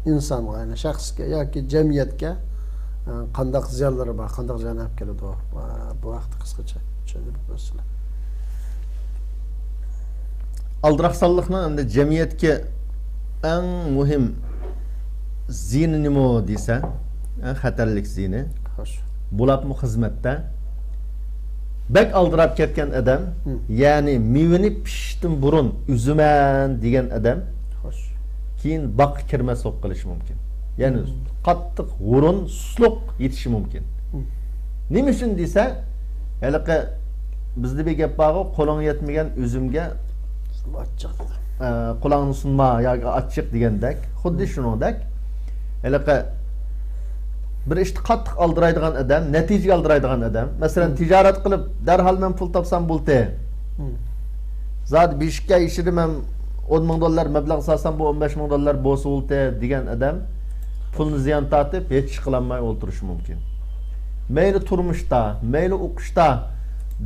ئىنسانغا، يەنى شەخسكە ياكى جەمئىيەتكە، ئى، قانداق زىيانلىرى بار، قانداق زىيان ئېلىپ كېلىدۇ؟ ئى، بۇ ھەقتە قىسقىچە چۈشەندۈرۈپ بەرسىلەر. ئالدىراقسانلىقنىڭ ئەمدى جەمئىيەتكە ئەڭ مۇھىم زىيىنى نېمە دېسە، ئەڭ خەتەرلىك زىيىنى، خوش، بولۇپمۇ خىزمەتتە بەك ئالدىراپ كەتكەن ئادەم، ھىم، يەنى مېۋىنى پىشىشتىن بۇرۇن ئۈزىمەن دېگەن ئادەم، خوش، كېيىن باغقا كىرمەسلىك قىلىشى مۇمكىن. يەنى، ھىم، قاتتىق ھۇرۇن، سۇسلۇق يېتىشى مۇمكىن. ھىم. نېمە ئۈچۈن دېسە، ھېلىقى بىزدە بىر گەپ بارغۇ، «قولۇڭ يەتمىگەن ئۈزۈمگە ئاچچىق، ئە، قۇلاقنى سۇنما» ياكى «ئاچچىق» دېگەندەك، خۇددى، ھىم، شۇنىڭدەك. ھېلىقى بىر ئىشتا قاتتىق ئالدىرايدىغان ئادەم، نەتىجىگە ئالدىرايدىغان ئادەم. مەسىلەن، ھىم، تىجارەت قىلىپ، دەرھال مەن پۇل تاپسام بولدى. ھىم. زادى بېشىككە ئىشىدىم، مەن ئون مىڭ دوللار مەبلەغ سالسام، بۇ ئون بەش مىڭ دوللار بولسا بولدى دېگەن ئادەم پۇلنى زىيان تارتىپ، ھېچ ئىش قىلالماي ئولتۇرۇشى مۇمكىن. مەيلى تۇرمۇشتا، مەيلى ئوقۇشتا،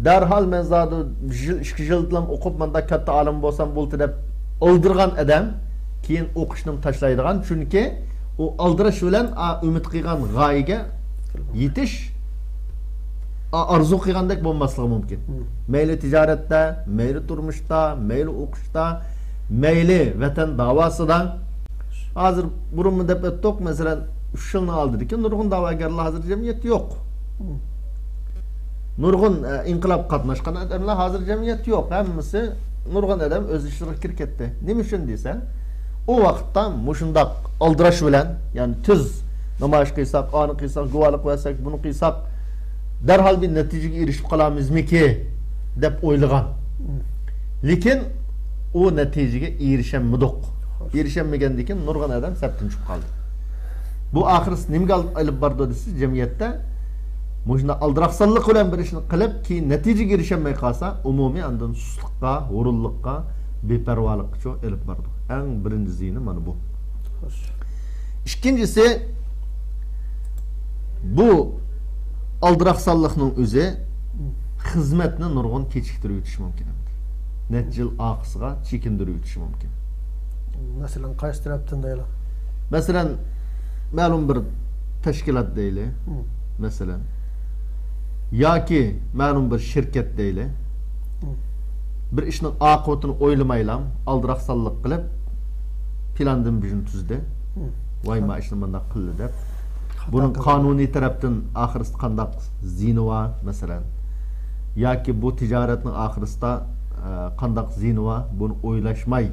دەرھال مەن زادى بىر يىل، ئىككى يىلدىلا ئوقۇپ، مۇنداق كاتتا ئالىم بولسام بولدى دەپ ئالدىرىغان ئادەم كېيىن ئوقۇشنىمۇ تاشلايدىغان، چۈنكى ئۇ ئالدىراش بىلەن، ئا، ئۈمىد قىلغان غايىگە يېتىش، ئا-، ئارزۇ قىلغاندەك بولماسلىقى مۇمكىن. مم. مەيلى تىجارەتتە، مەيلى تۇرمۇشتا، مەيلى ئوقۇشتا، مەيلى ۋەتەن داۋاسىدا. ھازىر بۇرۇنمۇ دەپ ئۆتتۇق، مەسىلەن، ئۈچ يىلنىڭ ئالدىدىكى نۇرغۇن دەۋاگەرلەر ھازىر جەمئىيەتتە يوق. مم. نۇرغۇن، ئە، ئىنقىلاب قاتناشقان ئادەملەر ھازىر جەمئىيەتتە يوق. ھەممىسى نۇرغۇن ئادەم ئۆز ئىشلىرىغا كىرىپ كەتتى. نېمە ئۈچۈن دېسە، ئۇ ۋاقىتتا مۇشۇنداق ئالدىراش بىلەن، يەنى تېز نامايىش قىلساق، ئانى قىلساق، گۇۋاھلىق بەرسەك، بۇنى قىلساق، دەرھال بىر نەتىجىگە ئېرىشىپ قالامىزمىكى دەپ ئويلىغان. لېكىن ئۇ نەتىجىگە ئېرىشەلمىدۇق. ئېرىشەلمىگەندىن كېيىن نۇرغۇن ئادەم سەپتىن چۈشۈپ قالدى. بۇ ئاخىرسى نېمىگە ئېلىپ بارىدۇ دېسە، جەمئىيەتتە مۇشۇنداق ئالدىراقسانلىق بىلەن بىر ئىشنى قىلىپ، كېيىن نەتىجىگە ئېرىشەلمەي قالسا، ئومۇمىي ئاندىن سۇسلۇققا، ھۇرۇنلۇققا، بىپەرۋالىققىچۇ ئېلىپ بارىدۇ. ئەڭ بىرىنچى زىيىنى مانا بۇ. خوش. ئىككىنچىسى، بۇ ئالدىراقسانلىقنىڭ ئۆزى خىزمەتنى نۇرغۇن كېچىكتۈرۈۋېتىشى مۇمكىن. نەچچە يىل ئارقىسىغا چېكىندۈرۈۋېتىشى مۇمكىن. مەسىلەن، قايسى تەرەپتىن دەيلى؟ مەسىلەن، مەلۇم بىر تەشكىلات دەيلى، مم، مەسىلەن، ياكى مەلۇم بىر شىركەت دەيلى، مم، بىر ئىشنىڭ ئاقىۋىتىنى ئويلىمايلا، ئالدىراقسانلىق قىلىپ، پىلاندىن بىرنى تۈزدى. مم. ۋاي، ما ئىشنى مۇنداق قىلدى دەپ. خاتا بۇنىڭ قىلدى. قانۇنىي تەرەپتىن ئاخىرسىدا قانداق زىيىنى بار، مەسىلەن؟ ياكى بۇ تىجارەتنىڭ ئاخىرسىدا، ئە، قانداق زىيىنى بار، بۇنى ئويلاشماي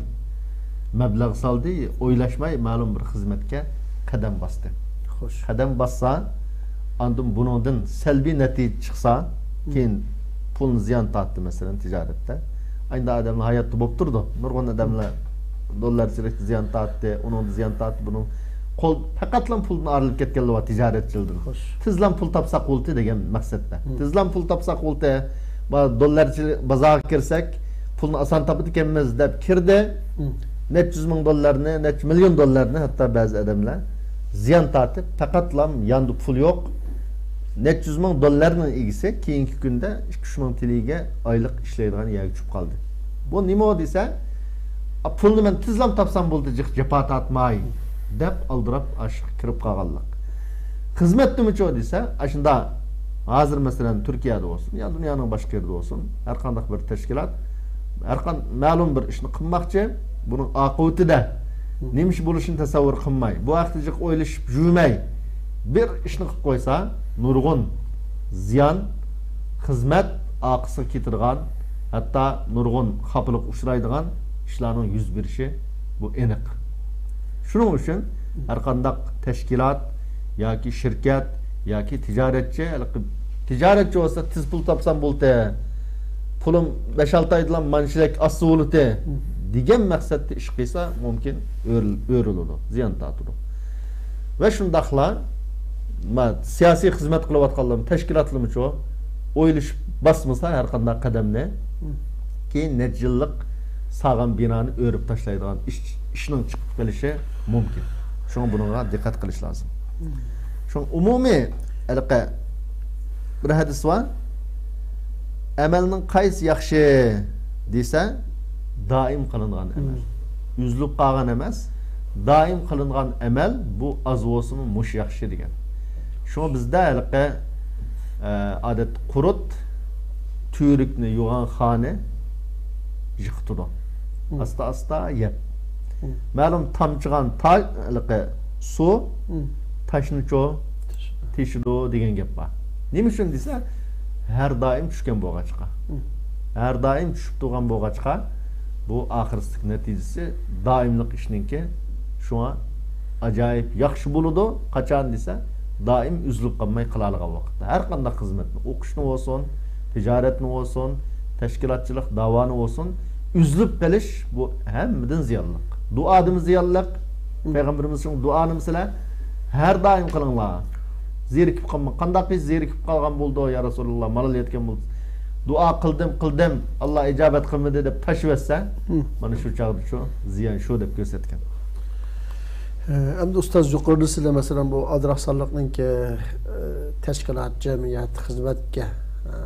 مەبلەغ سالدى، ئويلاشماي مەلۇم بىر خىزمەتكە قەدەم باستى. خوش. قەدەم باسسا، ئاندىن بۇنىڭدىن سەلبىي نەتىجە چىقسا، مم، كېيىن پۇلنى زىيان تارتتى، مەسىلەن، تىجارەتتە. ئاينىدا ئادەملەر ھاياتتا بولۇپ تۇرىدۇ. نۇرغۇن ئادەملەر دوللارچىلىكتا زىيان تارتتى، ئۇنىڭدا زىيان تارتتى، بۇنىڭ قول پەقەتلا پۇلدىن ئايرىلىپ كەتكەنلەر بار، تىجارەتچىلىدىن. خوش. تېزلا پۇل تاپساق بولدى دېگەن مەقسەتتە. مم. تېزلا پۇل تاپساق بولدى. با-، دوللارچىلىق بازارغا كىرسەك، پۇلنى ئاسان تاپىدىكەنمىز دەپ كىردى. مم. نەچچە يۈز مىڭ دوللارنى، نەچچە مىليون دوللارنى ھەتتا بەزى ئادەملەر زىيان تارتىپ، پەقەتلا ياندا پۇل يوق. نەچچە يۈز مىڭ دوللارنىڭ ئىگىسى كېيىنكى كۈندە ئىككى ئۈچ مىڭ تېلىگە ئايلىق ئىشلەيدىغان يەرگە چۈشۈپ قالدى. بۇ نېمە دېسە، «ئا، پۇلنى مەن تېزلا تاپسام بولدى، جىق جاپا تارتماي» دەپ ئالدىراپ ئاشۇ كىرىپ قالغانلىق. خىزمەتتىمۇچۇ دېسە، ئاشۇندا ھازىر مەسىلەن تۈركىيەدە بولسۇن يا دۇنيانىڭ باشقا يېرىدە بولسۇن، ھەر قانداق بىر تەشكىلات، ھەر قان-، مەلۇم بىر ئىشنى قىلماقچى، بۇنىڭ ئاقىۋىتىدە نېمە ئىش بولۇشىنى تەسەۋۋۇر قىلماي، بۇ ھەقتە جىق ئويلىشىپ يۈرمەي، بىر ئىشنى قىلىپ قويسا، نۇرغۇن زىيان، خىزمەت ئارقىسىغا كېتىدىغان، ھەتتا نۇرغۇن خاپىلىققا ئۇچرايدىغان ئىشلارنىڭ يۈز بېرىشى بۇ ئېنىق. شۇنىڭ ئۈچۈن ھەرقانداق تەشكىلات ياكى شىركەت ياكى تىجارەتچى، ھېلىقى تىجارەتچى بولسا تېز پۇل تاپسام بولدى، پۇلۇم بەش-ئالتە ئايدىلا مانچىلىك ئاشسا بولدى دېگەن مەقسەتتە ئىش قىلسا، مۇمكىن ئۆرۈل-، ئۆرۈلىدۇ، زىيان تارتىدۇ. ۋە شۇنداقلا، ما، سىياسىي خىزمەت قىلىۋاتقانلارمۇ، تەشكىلاتلىرىمۇچۇ ئويلىشىپ باسمىسا ھەر قانداق قەدەمنى، كېيىن نەچچە يىللىق ساغان بىنانى ئۆرۈپ تاشلايدىغان ئىش، ئىشنىڭ چىقىپ قېلىشى مۇمكىن. شۇڭا بۇنىڭغا دىققەت قىلىش لازىم. شۇڭا ئومۇمىي ھېلىقى بىر ھەدىس بار. ئەمەلنىڭ قايسى ياخشى دېسە، دائىم قىلىنغان ئەمەل. ئۈزۈلۈپ قالغان ئەمەس، دائىم قىلىنغان ئەمەل، بۇ ئاز بولسىمۇ مۇشۇ ياخشى دېگەن. شۇڭا بىزدە ھېلىقى، ئە، ئادەتتە قۇرت تۈۋرۈكنى يۇغان خانى يىقىتىدۇ. ئاستا-ئاستا يەپ. مەلۇم تامچىغان تا-، ھېلىقى سۇ تاشنىچۇ تېشىدۇ دېگەن گەپ بار. نېمە ئۈچۈن دېسە، ھەر دائىم چۈشكەن بولغاچقا. ھەر دائىم چۈشۈپ تۇرغان بولغاچقا، بۇ ئاخىرسىدىكى نەتىجىسى دائىملىق ئىشنىڭكى. شۇڭا ئاجايىپ ياخشى بولىدۇ، قاچان دېسە، دائىم ئۈزۈلۈپ قالماي قىلالىغان ۋاقىتتا. ھەر قانداق خىزمەتنى، ئوقۇشنى بولسۇن، تىجارەتنى بولسۇن، تەشكىلاتچىلىق داۋانى بولسۇن، ئۈزۈلۈپ قېلىش بۇ ھەممىدىن زىيانلىق. دۇئادىمۇ زىيانلىق. پەيغەمبىرىمىز شۇڭا دۇئانى مەسىلەن، ھەر دائىم قىلىڭلار. زېرىكىپ قالماڭ. قانداق قىلىش زېرىكىپ قالغان بولىدۇ، يا رەسۇلاللا، مالال يەتكەن بولدى. دۇئا قىلدىم، قىلدىم، ئاللا ئىجابەت قىلمىدى دەپ تاشلىۋەتسە، مانا شۇ چاغدا شۇ زىيان شۇ دەپ كۆرسەتكەن. ئە، ئەمدى ئۇستاز، يۇقىرىدا سىلەر، مەسىلەن، بۇ ئالدىراقسانلىقنىڭكى، ئە، تەشكىلات، جەمئىيەت، خىزمەتكە، ئە،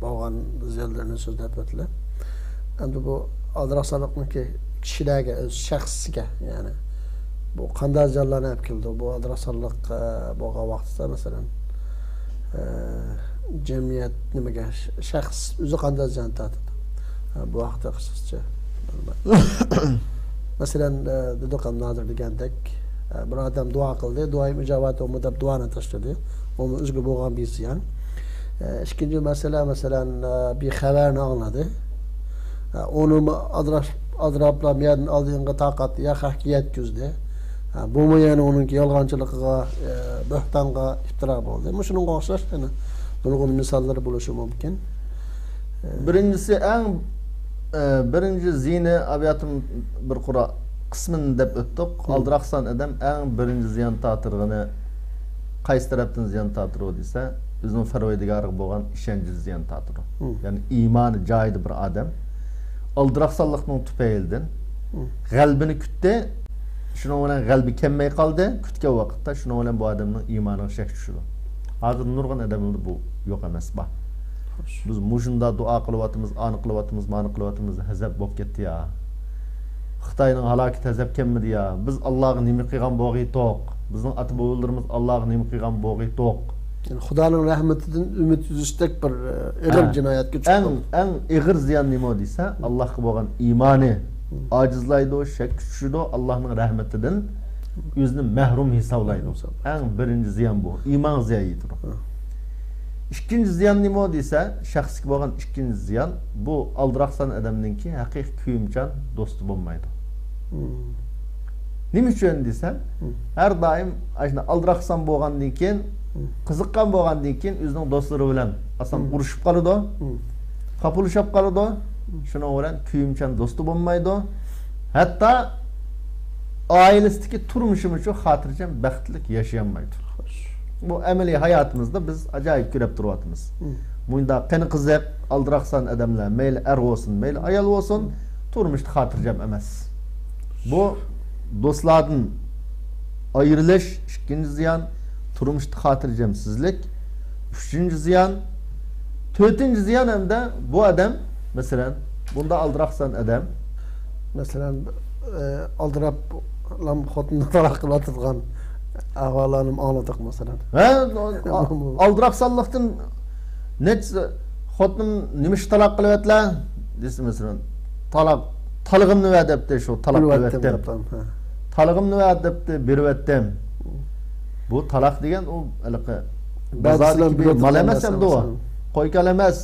بولغان زىيانلىرىنى سۆزلەپ ئۆتتىلەر. ئەمدى بۇ ئالدىراقسانلىقنىڭكى كىشىلەرگە، ئۆز شەخسىگە، يەنى بۇ قانداق زىيانلارنى ئەپ كېلىدۇ؟ بۇ ئالدىراقسانلىق، ئە، بولغان ۋاقىتتا، مەسىلەن، ئە، جەمئىيەت نېمىگە، ش-، شەخس ئۆزى قانداق زىيان تارتىدۇ؟ ئە، بۇ ھەقتە قىسقىچە. مەسىلەن، ئە، دېدۇق ھەم ھازىر دېگەندەك، ئە، بىر ئادەم دۇئا قىلدى، دۇئايىم ئىجابەت بولمىدى دەپ دۇئانى تاشلىدى. ئۇمۇ ئۆزىگە بولغان بىر زىيان. ئە، ئىككىنچى مەسىلە، مەسىلەن، ئە، بىر خەۋەرنى ئاڭلىدى. ئە، ئۇنىمۇ ئالدىراش-، ئالدىراپلا مۇ يەردىن ئالدىغا تارقاتتى، ياق ھەقكە يەتكۈزدى. ئە، بۇمۇ يەنە ئۇنىڭكى يالغانچىلىقىغا، ئە، بۆھتانغا ئىپتىرا بولدى. مۇشۇنىڭغا ئوخشاش يەنە نۇرغۇن مىساللار بولۇشى مۇمكىن. ئە، بىرىنچىسى، ئەڭ، ئە، بىرىنچى زىيىنى، ئەۋياتىم بىر قۇر قىسمىنى دەپ ئۆتتۇق. ئالدىراقسان ئادەم ئەڭ بىرىنچى زىيان تارتىدىغىنى قايسى تەرەپتىن زىيان تارتىدۇ دېسە، ئۆزىنىڭ پەرۋەردىگارىغا بولغان ئىشەنچىدىن زىيان تارتىدۇ. يەنى ئىمانى جايىدا بىر ئادەم ئالدىراقسانلىقنىڭ تۈپەيلىدىن غەلىبىنى كۈتتى. شۇنىڭ بىلەن غەلىبە كەلمەي قالدى. كۈتكەن ۋاقىتتا شۇنىڭ بىلەن بۇ ئادەمنىڭ ئىمانىغا شەك چۈشىدۇ. ھازىر نۇرغۇن ئادەملەردە بۇ يوق ئەمەس، بار. بىز مۇشۇنداق دۇئا قىلىۋاتىمىز، ئانى قىلىۋاتىمىز، مانى قىلىۋاتىمىز، ھەزەپ بولۇپ كەتتى يا. خىتاينىڭ ھالاكىتى ھەزەپ كەلمىدى يا. بىز ئاللاغا نېمە قىلغان بولغىيتۇق؟ بىزنىڭ ئاتا بوۋىلىرىمىز ئاللاغا نېمە قىلغان بولغىيتۇق؟ يەنى خۇدانىڭ رەھمىتىدىن ئۈمىد ئۈزۈشتەك بىر، ئە، ئېغىر ھە. جىنايەتكە چۈشتۇق. ئەڭ، ئەڭ ئېغىر زىيان نېمە دېسە، ئاللاھقا بولغان ئىمانى، ئاجىزلايدۇ، شەككە چۈشىدۇ، ئاللاھنىڭ رەھمىتىدىن ئۆزىنى مەھرۇم ھېسابلايدۇ. ئەڭ بىرىنچى زىيان بۇ، ئىمانغا زىيان يېتىدۇ. ئىككىنچى زىيان نېمە دېسە، شەخسكە بولغان ئىككىنچى زىيان، بۇ ئالدىراقسان ئادەمنىڭكى ھەقىقىي كۆيۈمچان دوستى بولمايدۇ. نېمە ئۈچۈن دېسە، ھەر دائىم ئاشۇنداق ئالدىراقسان بولغاندىن كېيىن، قىزىققان بولغاندىن كېيىن ئۆزىنىڭ دوستلىرى بىلەن ئاسان ئۇرۇشۇپ قالىدۇ، پاپىلىشىپ قالىدۇ. شۇنىڭ بىلەن كۆيۈمچان دوستى بولمايدۇ. ھەتتا ئائىلىسىدىكى تۇرمۇشىمۇ شۇ خاتىرجەم، بەختلىك ياشىيالمايدۇ. بۇ ئەمەلىي ھاياتىمىزدا بىز ئاجايىپ كۆرۈپ تۇرۇۋاتىمىز. مۇنداق قېنى قىزىق، ئالدىراقسان ئادەملەر، مەيلى ئەر بولسۇن، مەيلى ئايال بولسۇن، تۇرمۇشتا خاتىرجەم ئەمەس. بۇ دوستلاردىن ئايرىلىش، ئىككىنچى زىيان، تۇرمۇشتا خاتىرجەمسىزلىك، ئۈچىنچى زىيان، تۆتىنچى زىيان ھەمدە بۇ ئادەم، مەسىلەن، بۇنداق ئالدىراقسان ئادەم. مەسىلەن، ئە، ئالدىراپ خوتۇننى تالاق قىلىۋاتىدىغان ئەھۋاللارنى ئاڭلىدۇق، مەسىلەن. ھە، ئالدىراقسانلىقتىن نەچچە خوتۇنۇم نېمە ئۈچۈن تالاق قىلىۋەتلە دېسە، مەسىلەن، تالاق، تالىقىمنى بەر دەپتۇ، شۇ تالاق قىلىۋەتتىم. تالىقىمنى بەر دەپتۇ، بېرىۋەتتىم. بۇ تالاق دېگەن ئۇ ھېلىقى بازاردىكى بىر مال ئەمەس ئەمدى ئۇ. قوي-كال ئەمەس.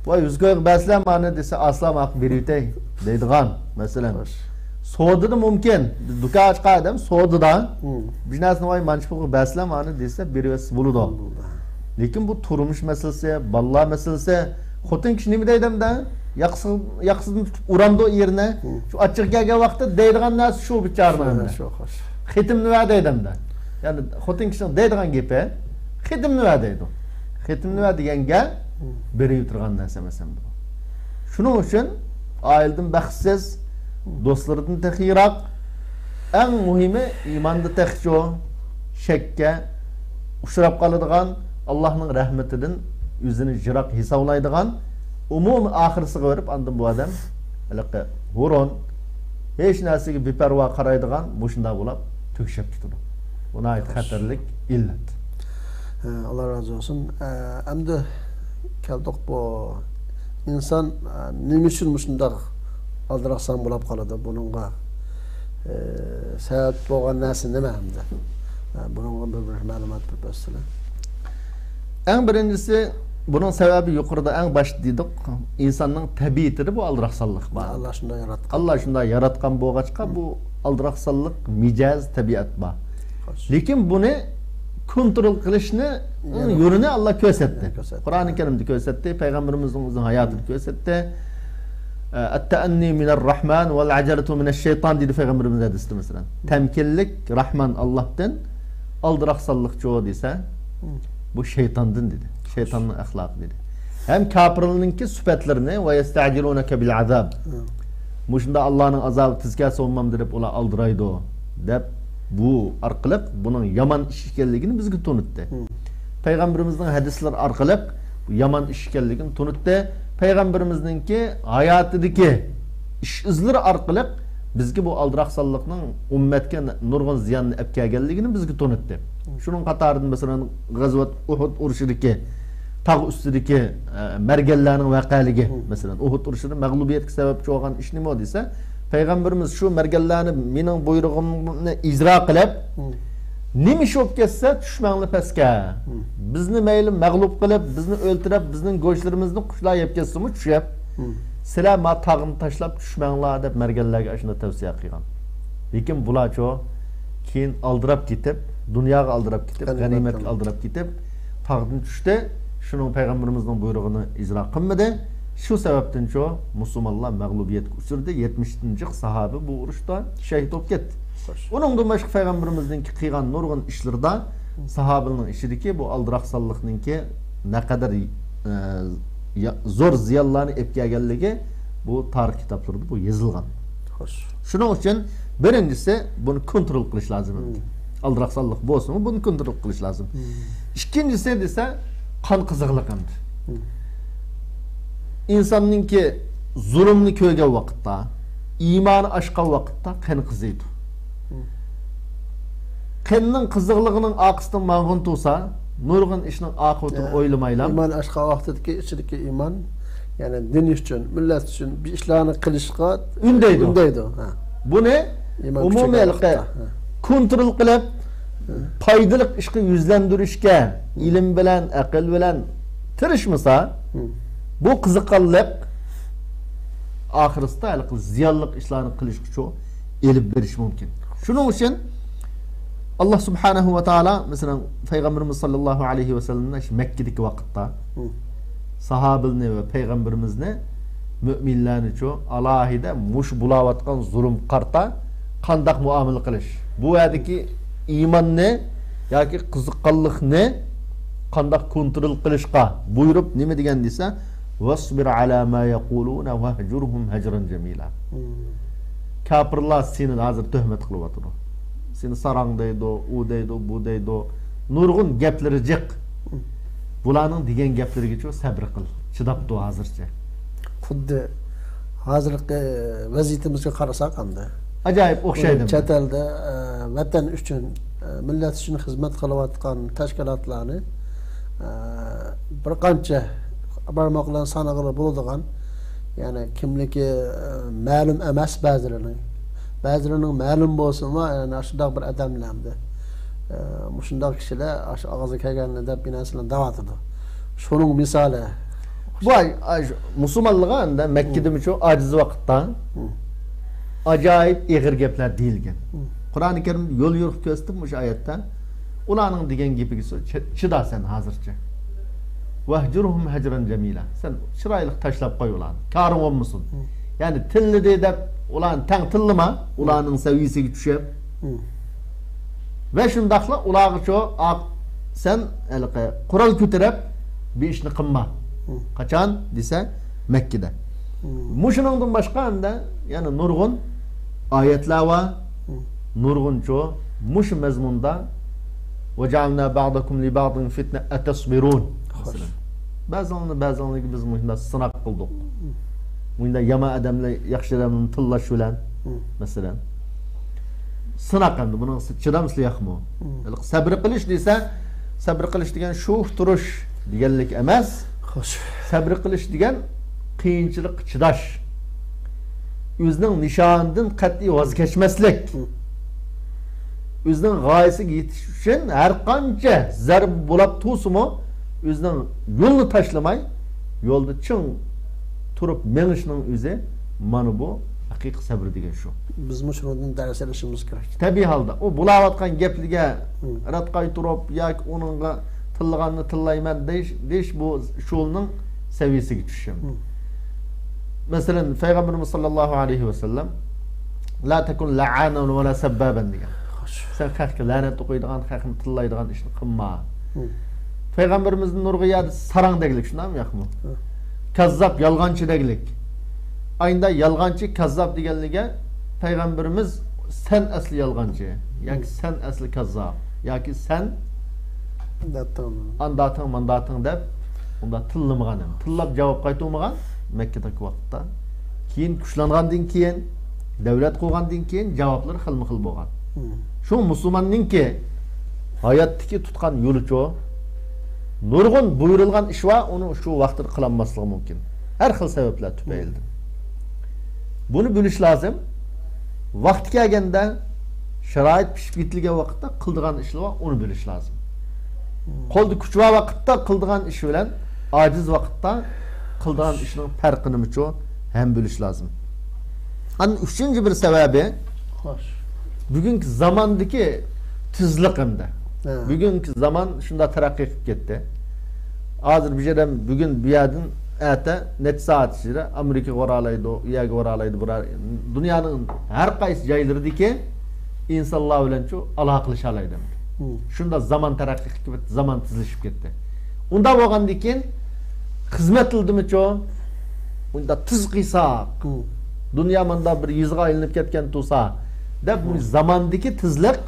ۋاي، يۈز كويغا بەرسىلە مانا دېسە، ئاسلا ماقۇل بېرىۋېتەي دەيدىغان، مەسىلەن. سودىدا مۇمكىن. بىز دۇكان ئاچقان ئادەم سودىدا بىر نەرسىنى، ۋاي، مانچە پۇلغا بەرسىلە مانا دېسە، بېرىۋەتسە بولىدۇ. لېكىن بۇ تۇرمۇش مەسىلىسى، بالىلار مەسىلىسى. خوتۇن كىشى نېمە دەيدۇ ئەمدى؟ ياقىسى-، ياقىسىدىن تۇتۇپ ئۇرامدۇ ئېرىنى. شۇ ئاچچىقى كەلگەن ۋاقىتتا دەيدىغان نەرسە شۇ بىچارىنىڭ ئەمدى. خېتىمنى بەر دەيدۇ ئەمدى. يەنى خوتۇن كىشىنىڭ دەيدىغان گېپى، خېتىمنى بەر دەيدۇ. خېتىمنى بەر دېگەنگە بېرىۋېتىدىغان نەرسە ئەمەس ئەمدى بۇ. شۇنىڭ ئۈچۈن ئائىلىدىن بەختسىز، دوستلىرىدىن تېخى يىراق، ئەڭ مۇھىمى ئىماندا تېخىچۇ شەككە ئۇچراپ قالىدىغان، ئاللاھنىڭ رەھمىتىدىن ئۆزىنى يىراق ھېسابلايدىغان، ئومۇمىي ئاخىرسىغا بېرىپ ئاندىن بۇ ئادەم ھېلىقى ھۇرۇن، ھېچ نەرسىگە بىپەرۋا قارايدىغان مۇشۇنداق بولاپ تۈگىشىپ كېتىدۇ. بۇ ناھايىتى خەتەرلىك ئىللەت. ئاللا رازى بولسۇن. ئەمدى كەلدۇق بۇ ئىنسان نېمە ئۈچۈن مۇشۇنداق ئالدىراقسان بولاپ قالىدۇ؟ بۇنىڭغا سەۋەب بولغان نەرسە نېمە ئەمدى؟ بۇنىڭغا بىر، بىر مەلۇمات بېرىپ ئۆتسىلە. ئەڭ بىرىنچىسى، بۇنىڭ سەۋەبى يۇقىرىدا ئەڭ باشتا دېدۇق، ئىنساننىڭ تەبىئىتىدە بۇ ئالدىراقسانلىق بار. ئاللا شۇنداق ياراتقان. ئاللا شۇنداق ياراتقان بولغاچقا، بۇ ئالدىراقسانلىق مىجەز، تەبىئەت بار. لېكىن بۇنى كونترول قىلىشنى يەنە يولىنى ئاللا كۆرسەتتى. يەنە كۆرسەتتى. قۇرئانى كەرىمدە كۆرسەتتى، پەيغەمبىرىمىزنىڭ ئۆزىنىڭ ھاياتىدا كۆرسەتتى. ئەتتەئەننى مىنەر رەھمان ۋەل ئەجەلەتۇ مىنەش شەيتان دېدى پەيغەمبىرىمىز ھەدىستە مەسىلەن. تەمكىنلىك رەھمان ئاللاھتىن، ئالدىراقسانلىقچۇ دېسە، بۇ شەيتاندىن دېدى. شەيتاننىڭ ئەخلاقى دېدى. ھەم كاپىرلارنىڭكى سۈپەتلىرىنى، ۋە يەستەجىلۇنەكە بىل ئازاب. مۇشۇندا ئاللانىڭ ئازابى تېز كەلسە بولمامدۇ دەپ ئۇلار ئالدىرايدۇ دەپ، بۇ ئارقىلىق بۇنىڭ يامان ئىش ئىكەنلىكىنى بىزگە تونۇتتى. پەيغەمبىرىمىزنىڭ ھەدىسلىرى ئارقىلىق بۇ يامان ئىش ئىكەنلىكىنى تونۇتتى. پەيغەمبىرىمىزنىڭكى ھاياتىدىكى ئىش ئىزلىرى ئارقىلىق بىزگە بۇ ئالدىراقسانلىقنىڭ ئۈممەتكە نۇرغۇن زىياننى ئەپ كەلگەنلىكىنى بىزگە تونۇتتى. شۇنىڭ قاتارىدا، مەسىلەن، غەزۋەت ئۇھۇد ئۇرۇشىدىكى تاغ ئۈستىدىكى، ئە، مەرگەنلەرنىڭ ۋەقەلىكى، مەسىلەن، ئۇھۇد ئۇرۇشىدا مەغلۇبىيەتكە سەۋەبچى بولغان ئىش نېمە دېسە، پەيغەمبىرىمىز شۇ مەرگەنلەرنى مېنىڭ بۇيرۇغۇمنى ئىجرا قىلىپ، نېمە ئىش بولۇپ كەتسە، چۈشمەڭلار پەسكە. بىزنى مەيلى مەغلۇپ قىلىپ، بىزنى ئۆلتۈرۈپ، بىزنىڭ گۆشلىرىمىزنى قۇشلار يەپ كەتسىمۇ، چۈشۈپ، سىلەر ما تاغنى تاشلاپ چۈشمەڭلار دەپ مەرگەنلەرگە ئاشۇنداق تەۋسىيە قىلغان. لېكىن بۇلارچۇ كېيىن ئالدىراپ كېتىپ، دۇنياغا ئالدىراپ كېتىپ، غەنىيمەتكە ئالدىراپ كېتىپ، تاغدىن چۈشتى. شۇنىڭ پەيغەمبىرىمىزنىڭ بۇيرۇغىنى ئىجرا قىلمىدى. شۇ سەۋەبتىنچۇ مۇسۇلمانلار مەغلۇبىيەتكە ئۇچرىدى. يەتمىش نەچچە ساھابە بۇ ئۇرۇشتا شەھىد بولۇپ كەتتى. ئۇنىڭدىن باشقا پەيغەمبىرىمىزنىڭكى قىلغان نۇرغۇن ئىشلىرىدا ساھابىلەرنىڭ ئىچىدىكى بۇ ئالدىراقسانلىقنىڭكى نەقەدەر، ئە، يا-، زور زىيانلارنى ئېلىپ كەلگەنلىكى بۇ تارىخ كىتابلىرىدا بۇ يېزىلغان. شۇنىڭ ئۈچۈن بىرىنچىسى بۇنى كونترول قىلىش لازىم. ئالدىراقسانلىق بولسىمۇ بۇنى كونترول قىلىش لازىم. ئىككىنچىسى دېسە قان قىزىقلىق ئەمدى. ئىنساننىڭكى زۇلۇمنى كۆرگەن ۋاقىتتا، ئىمانى ئاشقان ۋاقىتتا قېنى قىزىيدۇ. قېنىنىڭ قىزىقلىقىنىڭ ئارقىسىدىن ماڭغىن تۇرسا، نۇرغۇن ئىشنىڭ ئاقىۋىتىنى ئويلىمايلا. ئىمان ئاشقان ۋاقتىدىكى ئىچىدىكى ئىمان، يەنى دىن ئۈچۈن، مىللەت ئۈچۈن بىر ئىشلارنى قىلىشقا ئۈندەيدۇ. ئۈندەيدۇ. بۇنى ئومۇمىي كونترول قىلىپ، پايدىلىق ئىشقا يۈزلەندۈرۈشكە ئىلىم بىلەن، ئەقىل بىلەن تىرىشمىسا، بۇ قىزىقارلىق ئاخىرسىدا ھېلىقى زىيانلىق ئىشلارنى قىلىشقىچۇ ئېلىپ بېرىشى مۇمكىن. شۇنىڭ ئۈچۈن ئاللا سۇبھانەھۇ ۋە تائالا، مەسىلەن، پەيغەمبىرىمىز ساللاللاھۇ ئەلەيھى ۋەسەللەمنى شۇ مەككىدىكى ۋاقىتتا ساھابىلىرىنى ۋە پەيغەمبىرىمىزنى، مۆمىنلەرنىچۇ ئالاھىدە مۇشۇ بولاۋاتقان زۇلۇم قارتا قانداق مۇئامىلە قىلىش، بۇ يەردىكى ئىماننى ياكى قىزىققانلىقنى قانداق كونترول قىلىشقا بۇيرۇپ، نېمە دېگەن دېسە، ۋەسبىر ئەلا ما يەقۇلۇنە ۋەھجۇرھۇم ھەجرەن جەمىلا. كاپىرلار سېنى ھازىر تۆھمەت قىلىۋاتىدۇ. سېنى ساراڭ دەيدۇ، ئۇ دەيدۇ، بۇ دەيدۇ. نۇرغۇن گەپلىرى جىق. بۇلارنىڭ دېگەن گەپلىرىگىچۇ سەبرى قىل. چىداپ تۇر ھازىرچە. خۇددى ھازىرقى ۋەزىيىتىمىزگە قارىساق ئەمدى. ئاجايىپ ئوخشايدۇ. چەت ئەلدە، ئە، ۋەتەن ئۈچۈن، ئە، مىللەت ئۈچۈن خىزمەت قىلىۋاتقان تەشكىلاتلارنى، ئە، بىر قانچە بارماق بىلەن سانىغىلى بولىدىغان، يەنى كىملىكى، ئە، مەلۇم ئەمەس بەزىلىرىنىڭ. بەزىلىرىنىڭ مەلۇم بولسىمۇ، يەنى ئاشۇنداق بىر ئادەملەر ئەمدى، ئە، مۇشۇنداق كىشىلەر ئاشۇ ئاغزىغا كەلگەننى دەپ بىر نەرسىلەرنى دەۋاتىدۇ. شۇنىڭ مىسالى. بۇ ئاي، ئاي، شۇ مۇسۇلمانلارغا ئەمدى مەككىدىمۇچۇ ئاجىز ۋاقىتتا ئاجايىپ ئېغىر گەپلەر دېيىلگەن. قۇرئانى كەرىمدە يول يورۇق كۆرسىتىپ مۇشۇ ئايەتتە، ئۇلارنىڭ دېگەن گېپىگە سو-، چى-، چىدا سەن ھازىرچە. ۋەھجۇرھۇم ھەجرەن جەمىلا. سەن چىرايلىق تاشلاپ قوي ئۇلارنى. كارىڭ بولمىسۇن. يەنى تىللىدى دەپ ئۇلارنى تەڭ تىللىما. ئۇلارنىڭ سەۋىيىسىگە چۈشۈپ. ۋە شۇنداقلا ئۇلارغىچۇ، ئاق، سەن ھېلىقى قورال كۆتۈرۈپ بىر ئىشنى قىلما. قاچان دېسە، مەككىدە. مۇشۇنىڭدىن باشقا ئەمدى يەنە نۇرغۇن ئايەتلەر بار. نۇرغۇنچۇ مۇشۇ مەزمۇندا، «وجعلنا بعضكم لبعض فتنة أتصبرون». مەسىلەن، بەزىڭلارنى، بەزىڭلارنى بىز مۇشۇنداق سىناق قىلدۇق. مۇشۇنداق يامان ئادەملەر ياخشى ئادەمنى تىللاش بىلەن، مەسىلەن. سىناق ئەمدى، بۇنىڭغا چىدامسىلەر ياقمۇ؟ ھېلىقى سەبرى قىلىش دېسە، سەبرى قىلىش دېگەن شوخ تۇرۇش دېگەنلىك ئەمەس. خوش. سەبرى قىلىش دېگەن قىيىنچىلىققا چىداش. ئۆزىنىڭ نىشانىدىن قەتئىي ۋاز كەچمەسلىك. ئۆزىنىڭ غايىسىگە يېتىش ئۈچۈن ھەر قانچە زەربە بولاپ تۇرسىمۇ، ئۆزىنىڭ يولىنى تاشلىماي، يولدا چىڭ تۇرۇپ مېڭىشنىڭ ئۆزى، مانا بۇ ھەقىقىي سەبرى دېگەن شۇ. بىزمۇ شۇنىڭدىن دەرس ئېلىشىمىز كېرەك. تەبىئىي ھالدا. ئۇ بولاۋاتقان گەپلىرىگە رەت قايتۇرۇپ ياكى ئۇنىڭغا تىللىغاننى تىللايمەن دېيىش، دېيىش بۇ شۇنىڭ سەۋىيەسىگە چۈشۈش. مەسىلەن، پەيغەمبىرىمىز ساللاللاھۇ ئەلەيھى ۋەسەللەم، «لا تكن لعانا ولا سبابا» دېگەن. سەن خەققە لەنەت ئوقۇيدىغان، خەقنى تىللايدىغان ئىشنى قىلما. پەيغەمبىرىمىزنى نۇرغۇن يەردە ساراڭ دەگلىك، شۇنداقمۇ ياقمۇ؟ كاززاپ، يالغانچى دەگلىك. ئاينىدا يالغانچى، كاززاپ دېگەنلىكى پەيغەمبىرىمىز سەن ئەسلى يالغانچى ياكى سەن ئەسلى كاززاپ ياكى سەن ئانداتىڭ، مانداتىڭ دەپ ئۇنداق تىللىمىغان ھەم. تىللاپ جاۋاب قايتۇرمىغان مەككىدىكى ۋاقىتتا. كېيىن كۈچلەنگەندىن كېيىن، دەۋلەت قۇرغاندىن كېيىن جاۋابلىرى خىلمۇ خىل بولغان. شۇڭا مۇسۇلماننىڭكى ھاياتتىكى تۇتقان يولىچۇ، نۇرغۇن بۇيرۇلغان ئىش بار، ئۇنى شۇ ۋاقتىدا قىلالماسلىقى مۇمكىن. ھەر خىل سەۋەبلەر تۈپەيلىدىن. بۇنى بىلىش لازىم. ۋاقتى كەلگەندە، شارائىت پىشىپ يېتىلگەن ۋاقىتتا قىلىدىغان ئىشلار بار، ئۇنى بىلىش لازىم. قولدا كۈچ بار ۋاقىتتا قىلىدىغان ئىش بىلەن ئاجىز ۋاقىتتا قىلىدىغان ئىشنىڭ پەرقىنىمۇچۇ ھەم بىلىش لازىم. ئاندىن ئۈچىنچى بىر سەۋەبى، خوش، بۈگۈنكى زاماندىكى تېزلىق ئەمدى. ھە. بۈگۈنكى زامان شۇنداق تەرەققىي قىلىپ كەتتى. ھازىر بىر يەردىن، بۈگۈن بۇ يەردىن ئەتە نەچچە سائەت ئىچىدە ئامېرىكىغا بارالايدۇ، ئۇ يەرگە بارالايدۇ، بۇرا-، دۇنيانىڭ ھەر قايسى جايلىرىدىكى ئىنسانلار بىلەنچۇ ئالاقىلىشالايدۇ. شۇنداق زامان تەرەققىي قىلىپ كەتتى، زامان تېزلىشىپ كەتتى. ئۇنداق بولغاندىن كېيىن خىزمەتلىرىدىمۇچۇ ئۇنداق تېز قىلساق، دۇنيا مانداق بىر يېزىغا ئايلىنىپ كەتكەن تۇرسا دەپ، بۇ زاماندىكى تېزلىك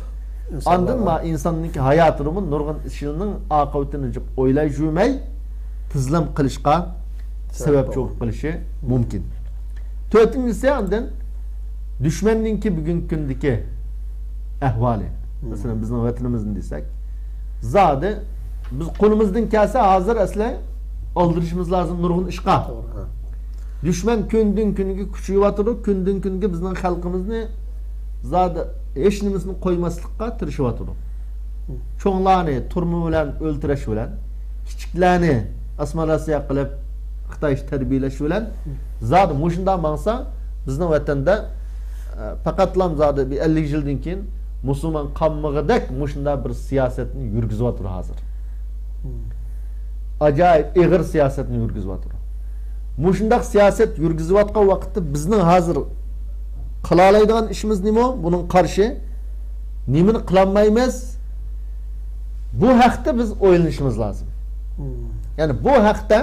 ئاندىن ما ئىنساننىڭكى ھاياتىدىمۇ نۇرغۇن ئىشنىڭ ئاقىۋىتىنى جىق ئويلايجۇمەي تېزلام قىلىشقا سەۋەبچى بولۇپ قېلىشى مۇمكىن. تۆتىنچىسى، ئاندىن دۈشمەننىڭكى بۈگۈنكى كۈندىكى ئەھۋالى. مەسىلەن، بىزنىڭ ۋەتىنىمىزنى دېسەك، زادى بىز قولىمىزدىن كەلسە ھازىر ئەسلى ئالدىرىشىمىز لازىم نۇرغۇن ئىشقا. توغرا، ھە. دۈشمەن كۈندىن كۈنگە كۈچىيىۋاتىدۇ، كۈندىن كۈنگە بىزنىڭ خەلقىمىزنى زادى ھېچ نېمىسىنى قويماسلىققا تىرىشىۋاتىدۇ. چوڭلارنى تۈرمە بىلەن ئۆلتۈرۈش بىلەن، كىچىكلەرنى ئاسسىمىلياتسىيە قىلىپ، خىتايچە تەربىيەلەش بىلەن زادى مۇشۇنداق ماڭسا، بىزنىڭ ۋەتەندە، ئە، پەقەتلا زادى بىر ئەللىك يىلدىن كېيىن مۇسۇلمان قالمىغۇدەك مۇشۇنداق بىر سىياسەتنى يۈرگۈزۈۋاتىدۇ ھازىر. ئاجايىپ ئېغىر سىياسەتنى يۈرگۈزۈۋاتىدۇ. مۇشۇنداق سىياسەت يۈرگۈزۈۋاتقان ۋاقىتتا بىزنىڭ ھازىر قىلالايدىغان ئىشىمىز نېمە؟ بۇنىڭغا قارشى نېمىنى قىلالمايمىز؟ بۇ ھەقتە بىز ئويلىنىشىمىز لازىم. يەنى بۇ ھەقتە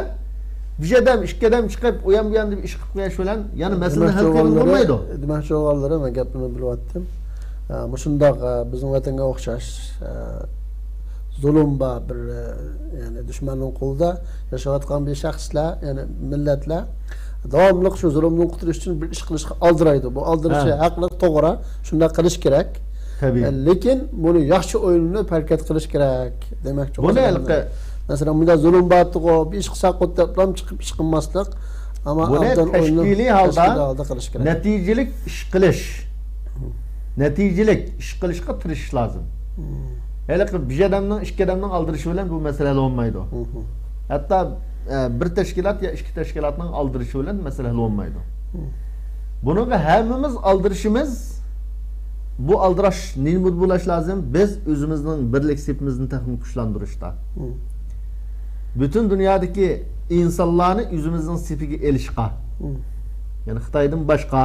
بىر ئادەم، ئىككى ئادەم چىقىپ، ئۇيان بۇيان دەپ ئىش قىلىپ قويۇش بىلەن يەنە مەسىلىنى ھەل قىلغىلى بولمايدۇ. دېمەكچى بولغانلىرى، مەن گەپنى بۆلۈۋەتتىم. ئە، مۇشۇنداق، ئە، بىزنىڭ ۋەتەنگە ئوخشاش، ئە، زۇلۇم بار، بىر، ئە، يەنى دۈشمەننىڭ قولىدا ياشاۋاتقان بىر شەخسلەر، يەنى مىللەتلەر داۋاملىق شۇ زۇلۇمدىن قۇتۇلۇش ئۈچۈن بىر ئىش قىلىشقا ئالدىرايدۇ. بۇ ئالدىرىشى ھەقلىق، توغرا، شۇنداق قىلىش كېرەك. تەبىئىي. ئە، لېكىن بۇنى ياخشى ئويلىنىپ ھەرىكەت قىلىش كېرەك دېمەكچى. بۇنى ھېلىقى، مەسىلەن، مۇنداق زۇلۇم بارتىغۇ، بىر ئىش قىلساق دەپلا چىقىپ ئىش قىلماسلىق، ئەمما بۇنى ئابدان ئويلىنىپ، تەشكىلىي ھالدا، تەشكىلىي ھالدا قىلىش كېرەك. نەتىجىلىك ئىش قىلىش، نەتىجىلىك ئىش قىلىشقا تىرىشىش لازىم. ھېلىقى بىر ئادەمنىڭ، ئىككى ئادەمنىڭ ئالدىرىشى بىلەن بۇ مەسىلە ھەل بولمايدۇ. ھەتتا، ئە، بىر تەشكىلات يا ئىككى تەشكىلاتنىڭ ئالدىرىشى بىلەن مەسىلە ھەل بولمايدۇ. بۇنىڭغا ھەممىمىز ئالدىرىشىمىز، بۇ ئالدىراش نېمىدە بولۇش لازىم؟ بىز ئۆزىمىزنىڭ بىرلىك سېپىمىزنى تېخىمۇ كۈچلەندۈرۈشتە. پۈتۈن دۇنيادىكى ئىنسانلارنى ئۆزىمىزنىڭ سېپىگە ئېلىشقا. يەنى خىتايدىن باشقا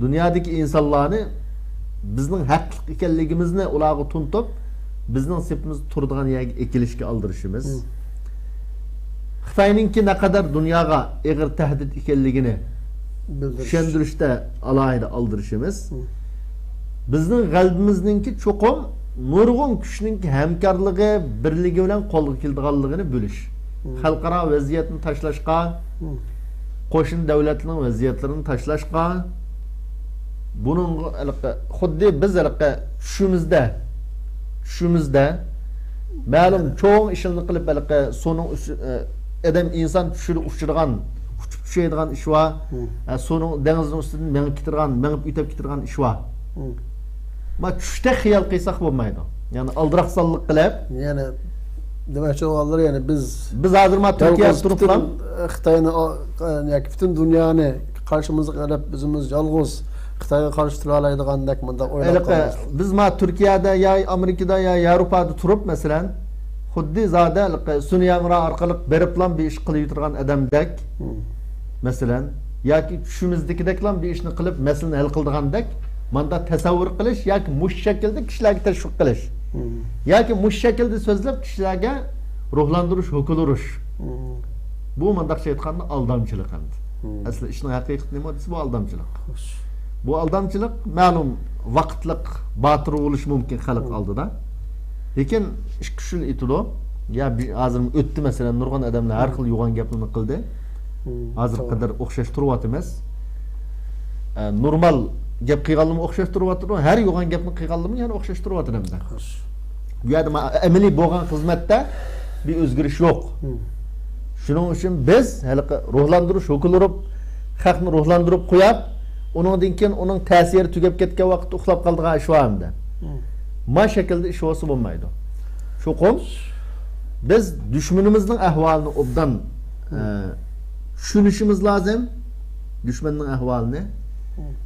دۇنيادىكى ئىنسانلارنى بىزنىڭ ھەقلىق ئىكەنلىكىمىزنى ئۇلارغا تونۇتۇپ، بىزنىڭ سېپىمىزدا تۇرىدىغان يەرگە ئېكىلىشكە ئالدىرىشىمىز. خىتاينىڭكى نەقەدەر دۇنياغا ئېغىر تەھدىت ئىكەنلىكىنى چۈشەندۈرۈشتە ئالاھىدە ئالدىرىشىمىز. بىزنىڭ غەلىبىمىزنىڭكى چوقۇم نۇرغۇن كۈچنىڭكى ھەمكارلىقى، بىرلىكى بىلەن قولغا كېلىدىغانلىقىنى بىلىش. خەلقئارا ۋەزىيەتنى تاشلاشقا، قوشنا دۆلەتلەرنىڭ ۋەزىيەتلىرىنى تاشلاشقا، بۇنىڭغا ھېلىقى خۇددى بىز ھېلىقى چۈشىمىزدە، چۈشىمىزدە مەلۇم چوڭ ئىشلارنى قىلىپ، ھېلىقى سۇنىڭ ئۈستى، ئادەم، ئىنسان چۈشىدە ئۇچىدىغان، ئۇچۇپ چۈشەيدىغان ئىش بار. سۇنىڭ، دېڭىزنىڭ ئۈستىدىن مېڭىپ كېتىدىغان، مېڭىپ ئۆتۈپ كېتىدىغان ئىش بار. ما چۈشتە خىيال قىلساق بولمايدۇ. يەنى ئالدىراقسانلىق قىلىپ، يەنى دېمەكچى بولغانلىرى، يەنى بىز بىز ھازىر ما تۈركىيەدە يالغۇز تۇرۇپلا پۈتۈن خىتاينى، ئا، ياكى پۈتۈن دۇنيانى قارشىمىزغا ئېلىپ، ئۆزىمىز يالغۇز خىتايغا قارشى تۇرالايدىغاندەك مۇنداق ئويلاپ قالىمىز. بىز ما تۈركىيەدە يا ئامېرىكىدا يا ياۋروپادا تۇرۇپ، مەسىلەن، خۇددى زادە سۇنى يامرا ئارقىلىق بېرىپلا بىر ئىش قىلىۋېتىدىغان ئادەمدەك، مەسىلەن، ياكى چۈشىمىزدىكىدەكلا بىر ئىشنى قىلىپ، مەسىلىنى ھەل قىلىدىغاندەك، ماندا تەسەۋۋۇر قىلىش ياكى مۇشۇ شەكىلدە كىشىلەرگە تەشۋىق قىلىش ياكى مۇشۇ شەكىلدە سۆزلەپ، كىشىلەرگە روھلاندۇرۇش، ھوكۇل ئۇرۇش. بۇ، مۇنداقچە ئېيتقاندا، ئالدامچىلىق ئەمدى. ئەسلى ئىشنىڭ ھەقىقىتى نېمە دېسە، بۇ ئالدامچىلىق. بۇ ئالدامچىلىق مەلۇم ۋاقىتلىق باتۇر بولۇشى مۇمكىن خەلق ئالدىدا. لېكىن ئىككى، ئۈچ يىل ئۆتىدۇ. يا بىر، ھازىر ئۆتتى، مەسىلەن، نۇرغۇن ئادەملەر ھەر خىل يوغان گەپلەرنى قىلدى. ھازىرغا قەدەر ئوخشاش تۇرۇۋاتىمىز. ئە، نورمال گەپ قىلغانلىرىمۇ ئوخشاش تۇرۇۋاتىدۇ. ھەر يوغان گەپنى قىلغانلىرىمۇ يەنە ئوخشاش تۇرۇۋاتىدۇ ئەمدى. بۇ يەردە ما-، ئەمەلىي بولغان خىزمەتتە بىر ئۆزگىرىش يوق. شۇنىڭ ئۈچۈن بىز ھېلىقى روھلاندۇرۇش ھوكۇل ئۇرۇپ، خەقنى روھلاندۇرۇپ قويۇپ، ئۇنىڭدىن كېيىن ئۇنىڭ تەسىرى تۈگەپ كەتكەن ۋاقىتتا ئۇخلاپ قالىدىغان ئىش بار ئەمدى. ما شەكىلدە ئىش بولسا بولمايدۇ. چوقۇم بىز دۈشمىنىمىزنىڭ ئەھۋالىنى ئوبدان، ئە، چۈشىنىشىمىز لازىم. دۈشمەننىڭ ئەھۋالىنى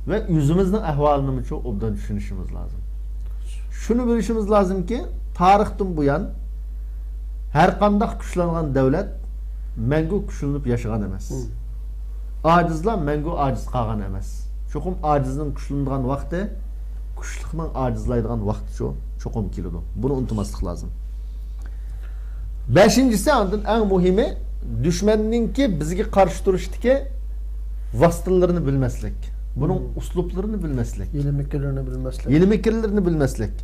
ۋە ئۆزىمىزنىڭ ئەھۋالىنىمۇ چوقۇم ئوبدان چۈشىنىشىمىز لازىم. شۇنى بىلىشىمىز لازىمكى، تارىختىن بۇيان ھەر قانداق كۈچلەنگەن دۆلەت مەڭگۈ كۈچلىنىپ ياشىغان ئەمەس. ئاجىزلار مەڭگۈ ئاجىز قالغان ئەمەس. چوقۇم ئاجىزنىڭ كۈچلىنىدىغان ۋاقتى، كۈچلۈكنىڭ ئاجىزلايدىغان ۋاقتى چو-، چوقۇم كېلىدۇ. بۇنى ئۇنتۇماسلىق لازىم. بەشىنچىسى، ئاندىن ئەڭ مۇھىمى، دۈشمەننىڭكى بىزگە قارشى تۇرۇشتىكى ۋاسىتىلىرىنى بىلمەسلىك، بۇنىڭ ئۇسلۇبلىرىنى بىلمەسلىك، ھىيلە-مىكىرلىرىنى بىلمەسلىك. ھىيلە-مىكىرلىرىنى بىلمەسلىك.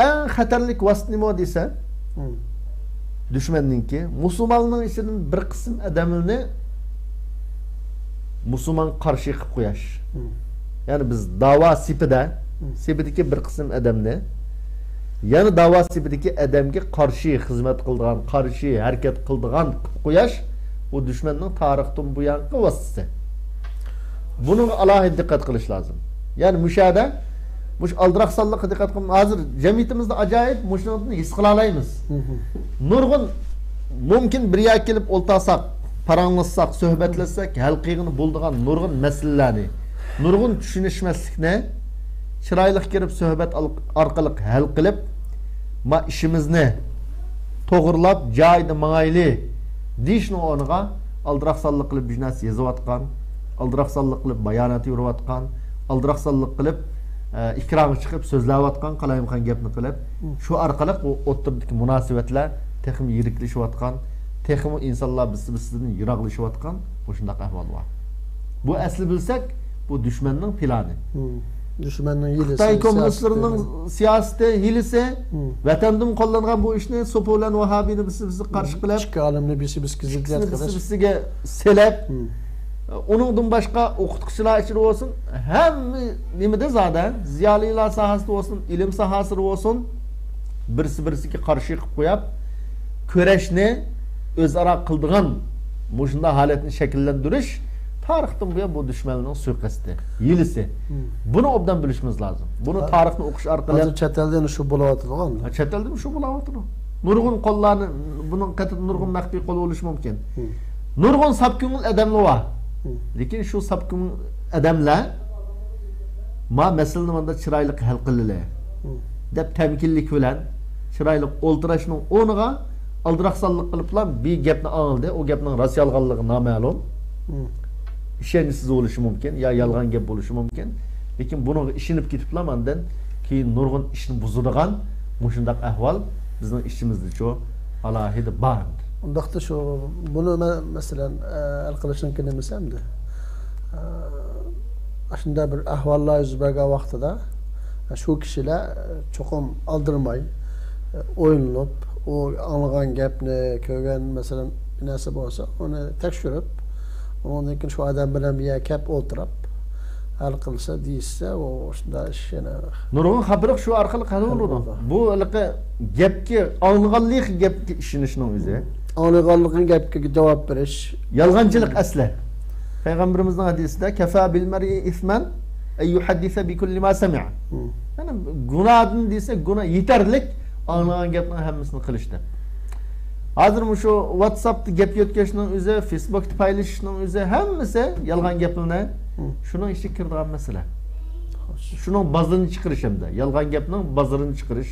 ئەڭ خەتەرلىك ۋاسىتە نېمە دېسە، دۈشمەننىڭكى مۇسۇلماننىڭ ئىچىدىن بىر قىسىم ئادەملىرىنى مۇسۇلمانغا قارشى قىلىپ قوياش. يەنى بىز داۋا سېپىدە، سېپىدىكى بىر قىسىم ئادەمنى يەنە داۋا سېپىدىكى ئادەمگە قارشى خىزمەت قىلىدىغان، قارشى ھەرىكەت قىلىدىغان قىلىپ قوياش، بۇ دۈشمەننىڭ تارىختىن بۇيانقى ۋاسىتىسى. بۇنىڭغا ئالاھىدە دىققەت قىلىش لازىم. يەنى مۇشۇ يەردە مۇشۇ ئالدىراقسانلىققا دىققەت قىلىپ، ھازىر جەمئىيىتىمىزدە ئاجايىپ مۇشۇنىڭدىن ھېس قىلالايمىز. نۇرغۇن مۇمكىن بىر يەرگە كېلىپ ئولتۇرساق، پاراڭلاشساق، سۆھبەتلەشسەك، ھەل قىلغىلى بولىدىغان نۇرغۇن مەسىلىلەرنى، نۇرغۇن چۈشىنىشمەسلىكنى چىرايلىق كىرىپ سۆھبەت ئال-، ئارقىلىق ھەل قىلىپ، ما ئىشىمىزنى توغرىلاپ، جايىدا ماڭايلى دېيىشنىڭ ئورنىغا، ئالدىراقسانلىق قىلىپ بىر نەرسە يېزىۋاتقان، ئالدىراقسانلىق قىلىپ بايانات يورۇۋاتقان، ئالدىراقسانلىق قىلىپ، ئە، ئېكرانغا چىقىپ سۆزلەۋاتقان، قالايمىقان گەپنى قىلىپ، شۇ ئارقىلىق ئۇ ئوتتۇرىدىكى مۇناسىۋەتلەر تېخىمۇ يىرىكلىشىۋاتقان، تېخىمۇ ئىنسانلار بىرسى-، بىرسىدىن يىراقلىشىۋاتقان مۇشۇنداق ئەھۋال بار. بۇ ئەسلى بىلسەك، بۇ دۈشمەننىڭ پىلانى. دۈشمەننىڭ ھىيلىسى، خىتاي كوممۇنىستلىرىنىڭ سىياسىتى، ھىيلىسى. ۋەتەندىمۇ قوللانغان بۇ ئىشنى، سوپۇ بىلەن ۋاھابىينى بىرسى-، بىرسىگە قارشى قىلىپ، ئىككى ئالەمنى بىرسى-، بىرسىگە زىددىيەت قىلىش. بىرسى-، بىرسىگە سېلىپ، ئۇنىڭدىن باشقا ئوقۇتقۇچىلار ئىچىدە بولسۇن، ھەممە نېمىدە زادە، زىيالىيلار ساھەسىدە بولسۇن، ئىلىم ساھەسىدە بولسۇن، بىرسى-، بىرسىگە قارشى قىلىپ قويۇپ، كۈرەشنى ئۆزئارا قىلىدىغان مۇشۇنداق ھالەتنى شەكىللەندۈرۈش تارىختىن بۇيان بۇ دۈشمەننىڭ سۇيىقەستى، ھىيلىسى. بۇنى ئوبدان بىلىشىمىز لازىم. بۇنى ھا-، تارىخنى ئوقۇش ئارقىلىق. ھازىر چەت ئەلدە يەنە شۇ بولۇۋاتىدىغان. ھا، چەت ئەلدىمۇ شۇ بولۇۋاتىدۇ. نۇرغۇن قوللارنى، بۇنىڭ قېتىدا نۇرغۇن مەخپىي قول بولۇشى مۇمكىن. نۇرغۇن ساپ كۆڭۈل ئادەملەر بار. لېكىن شۇ ساپ كۆڭۈل ئادەملەر، ما مەسىلىنى ماندا چىرايلىق ھەل قىلىلى، دەپ تەمكىنلىك بىلەن چىرايلىق ئولتۇرۇشنىڭ ئورنىغا، ئالدىراقسانلىق قىلىپلا بىر گەپنى ئاڭلىدى، ئۇ گەپنىڭ راست يالغانلىقى نامەلۇم. ئىشەنچسىز بولۇشى مۇمكىن يا يالغان گەپ بولۇشى مۇمكىن. لېكىن بۇنىڭغا ئىشىنىپ كېتىپلا ئاندىن كېيىن نۇرغۇن ئىشنى بۇزىدىغان مۇشۇنداق ئەھۋال بىزنىڭ ئىچىمىزدىچۇ ئالاھىدە بار ئەمدى. ئۇنداقتا شۇ، بۇنى مە-، مەسىلەن، ئە، ھەل قىلىشنىڭكى نېمىسى ئەمدى؟ ئە، ئاشۇنداق بىر ئەھۋاللار يۈز بەرگەن ۋاقتىدا، ئە، شۇ كىشىلەر، ئە، چوقۇم ئالدىرىماي، ئە، ئويلىنىپ، ئۇ ئاڭلىغان گەپنى، كۆرگەن، مەسىلەن، بىر نەرسە بولسا، ئۇنى تەكشۈرۈپ، ئۇنىڭدىن كېيىن شۇ ئادەم بىلەن بىر يەرگە كەپ ئولتۇرۇپ، ھەل قىلسا دېيىشسە، ئۇ شۇنداق ئىش يەنە. نۇرغۇن خەلق شۇ ئارقىلىق ھەل بولىدۇ. بۇ ھېلىقى گەپكە، ئاڭلىغانلىقى گەپكە ئىشىنىشنىڭ ئۆزى. ئاڭلىغانلىقىنى گەپكە جاۋاب بېرىش. يالغانچىلىق ئەسلى. پەيغەمبىرىمىزنىڭ ھەدىسىدە، كەفا بىل مەرئى ئىسمەن ئەن يۇھەددىسە بىكۇللى ما سەمىئە. يەنى گۇناھتىن دېسە گۇناھ يېتەرلىك، ئاڭلىغان گەپنىڭ ھەممىسىنى قىلىش دەپ. ھازىر مۇشۇ ۋاتساپتا گەپ يۆتكەشنىڭ ئۆزى، فېيسبۇكتا پايلىشىشنىڭ ئۆزى، ھەممىسى يالغان گەپلەرنى شۇنىڭ ئىچىگە كىرىدىغان مەسىلە. شۇنىڭ بازىرىنى چىقىرىش ھەمدە يالغان گەپنىڭ بازىرىنى چىقىرىش،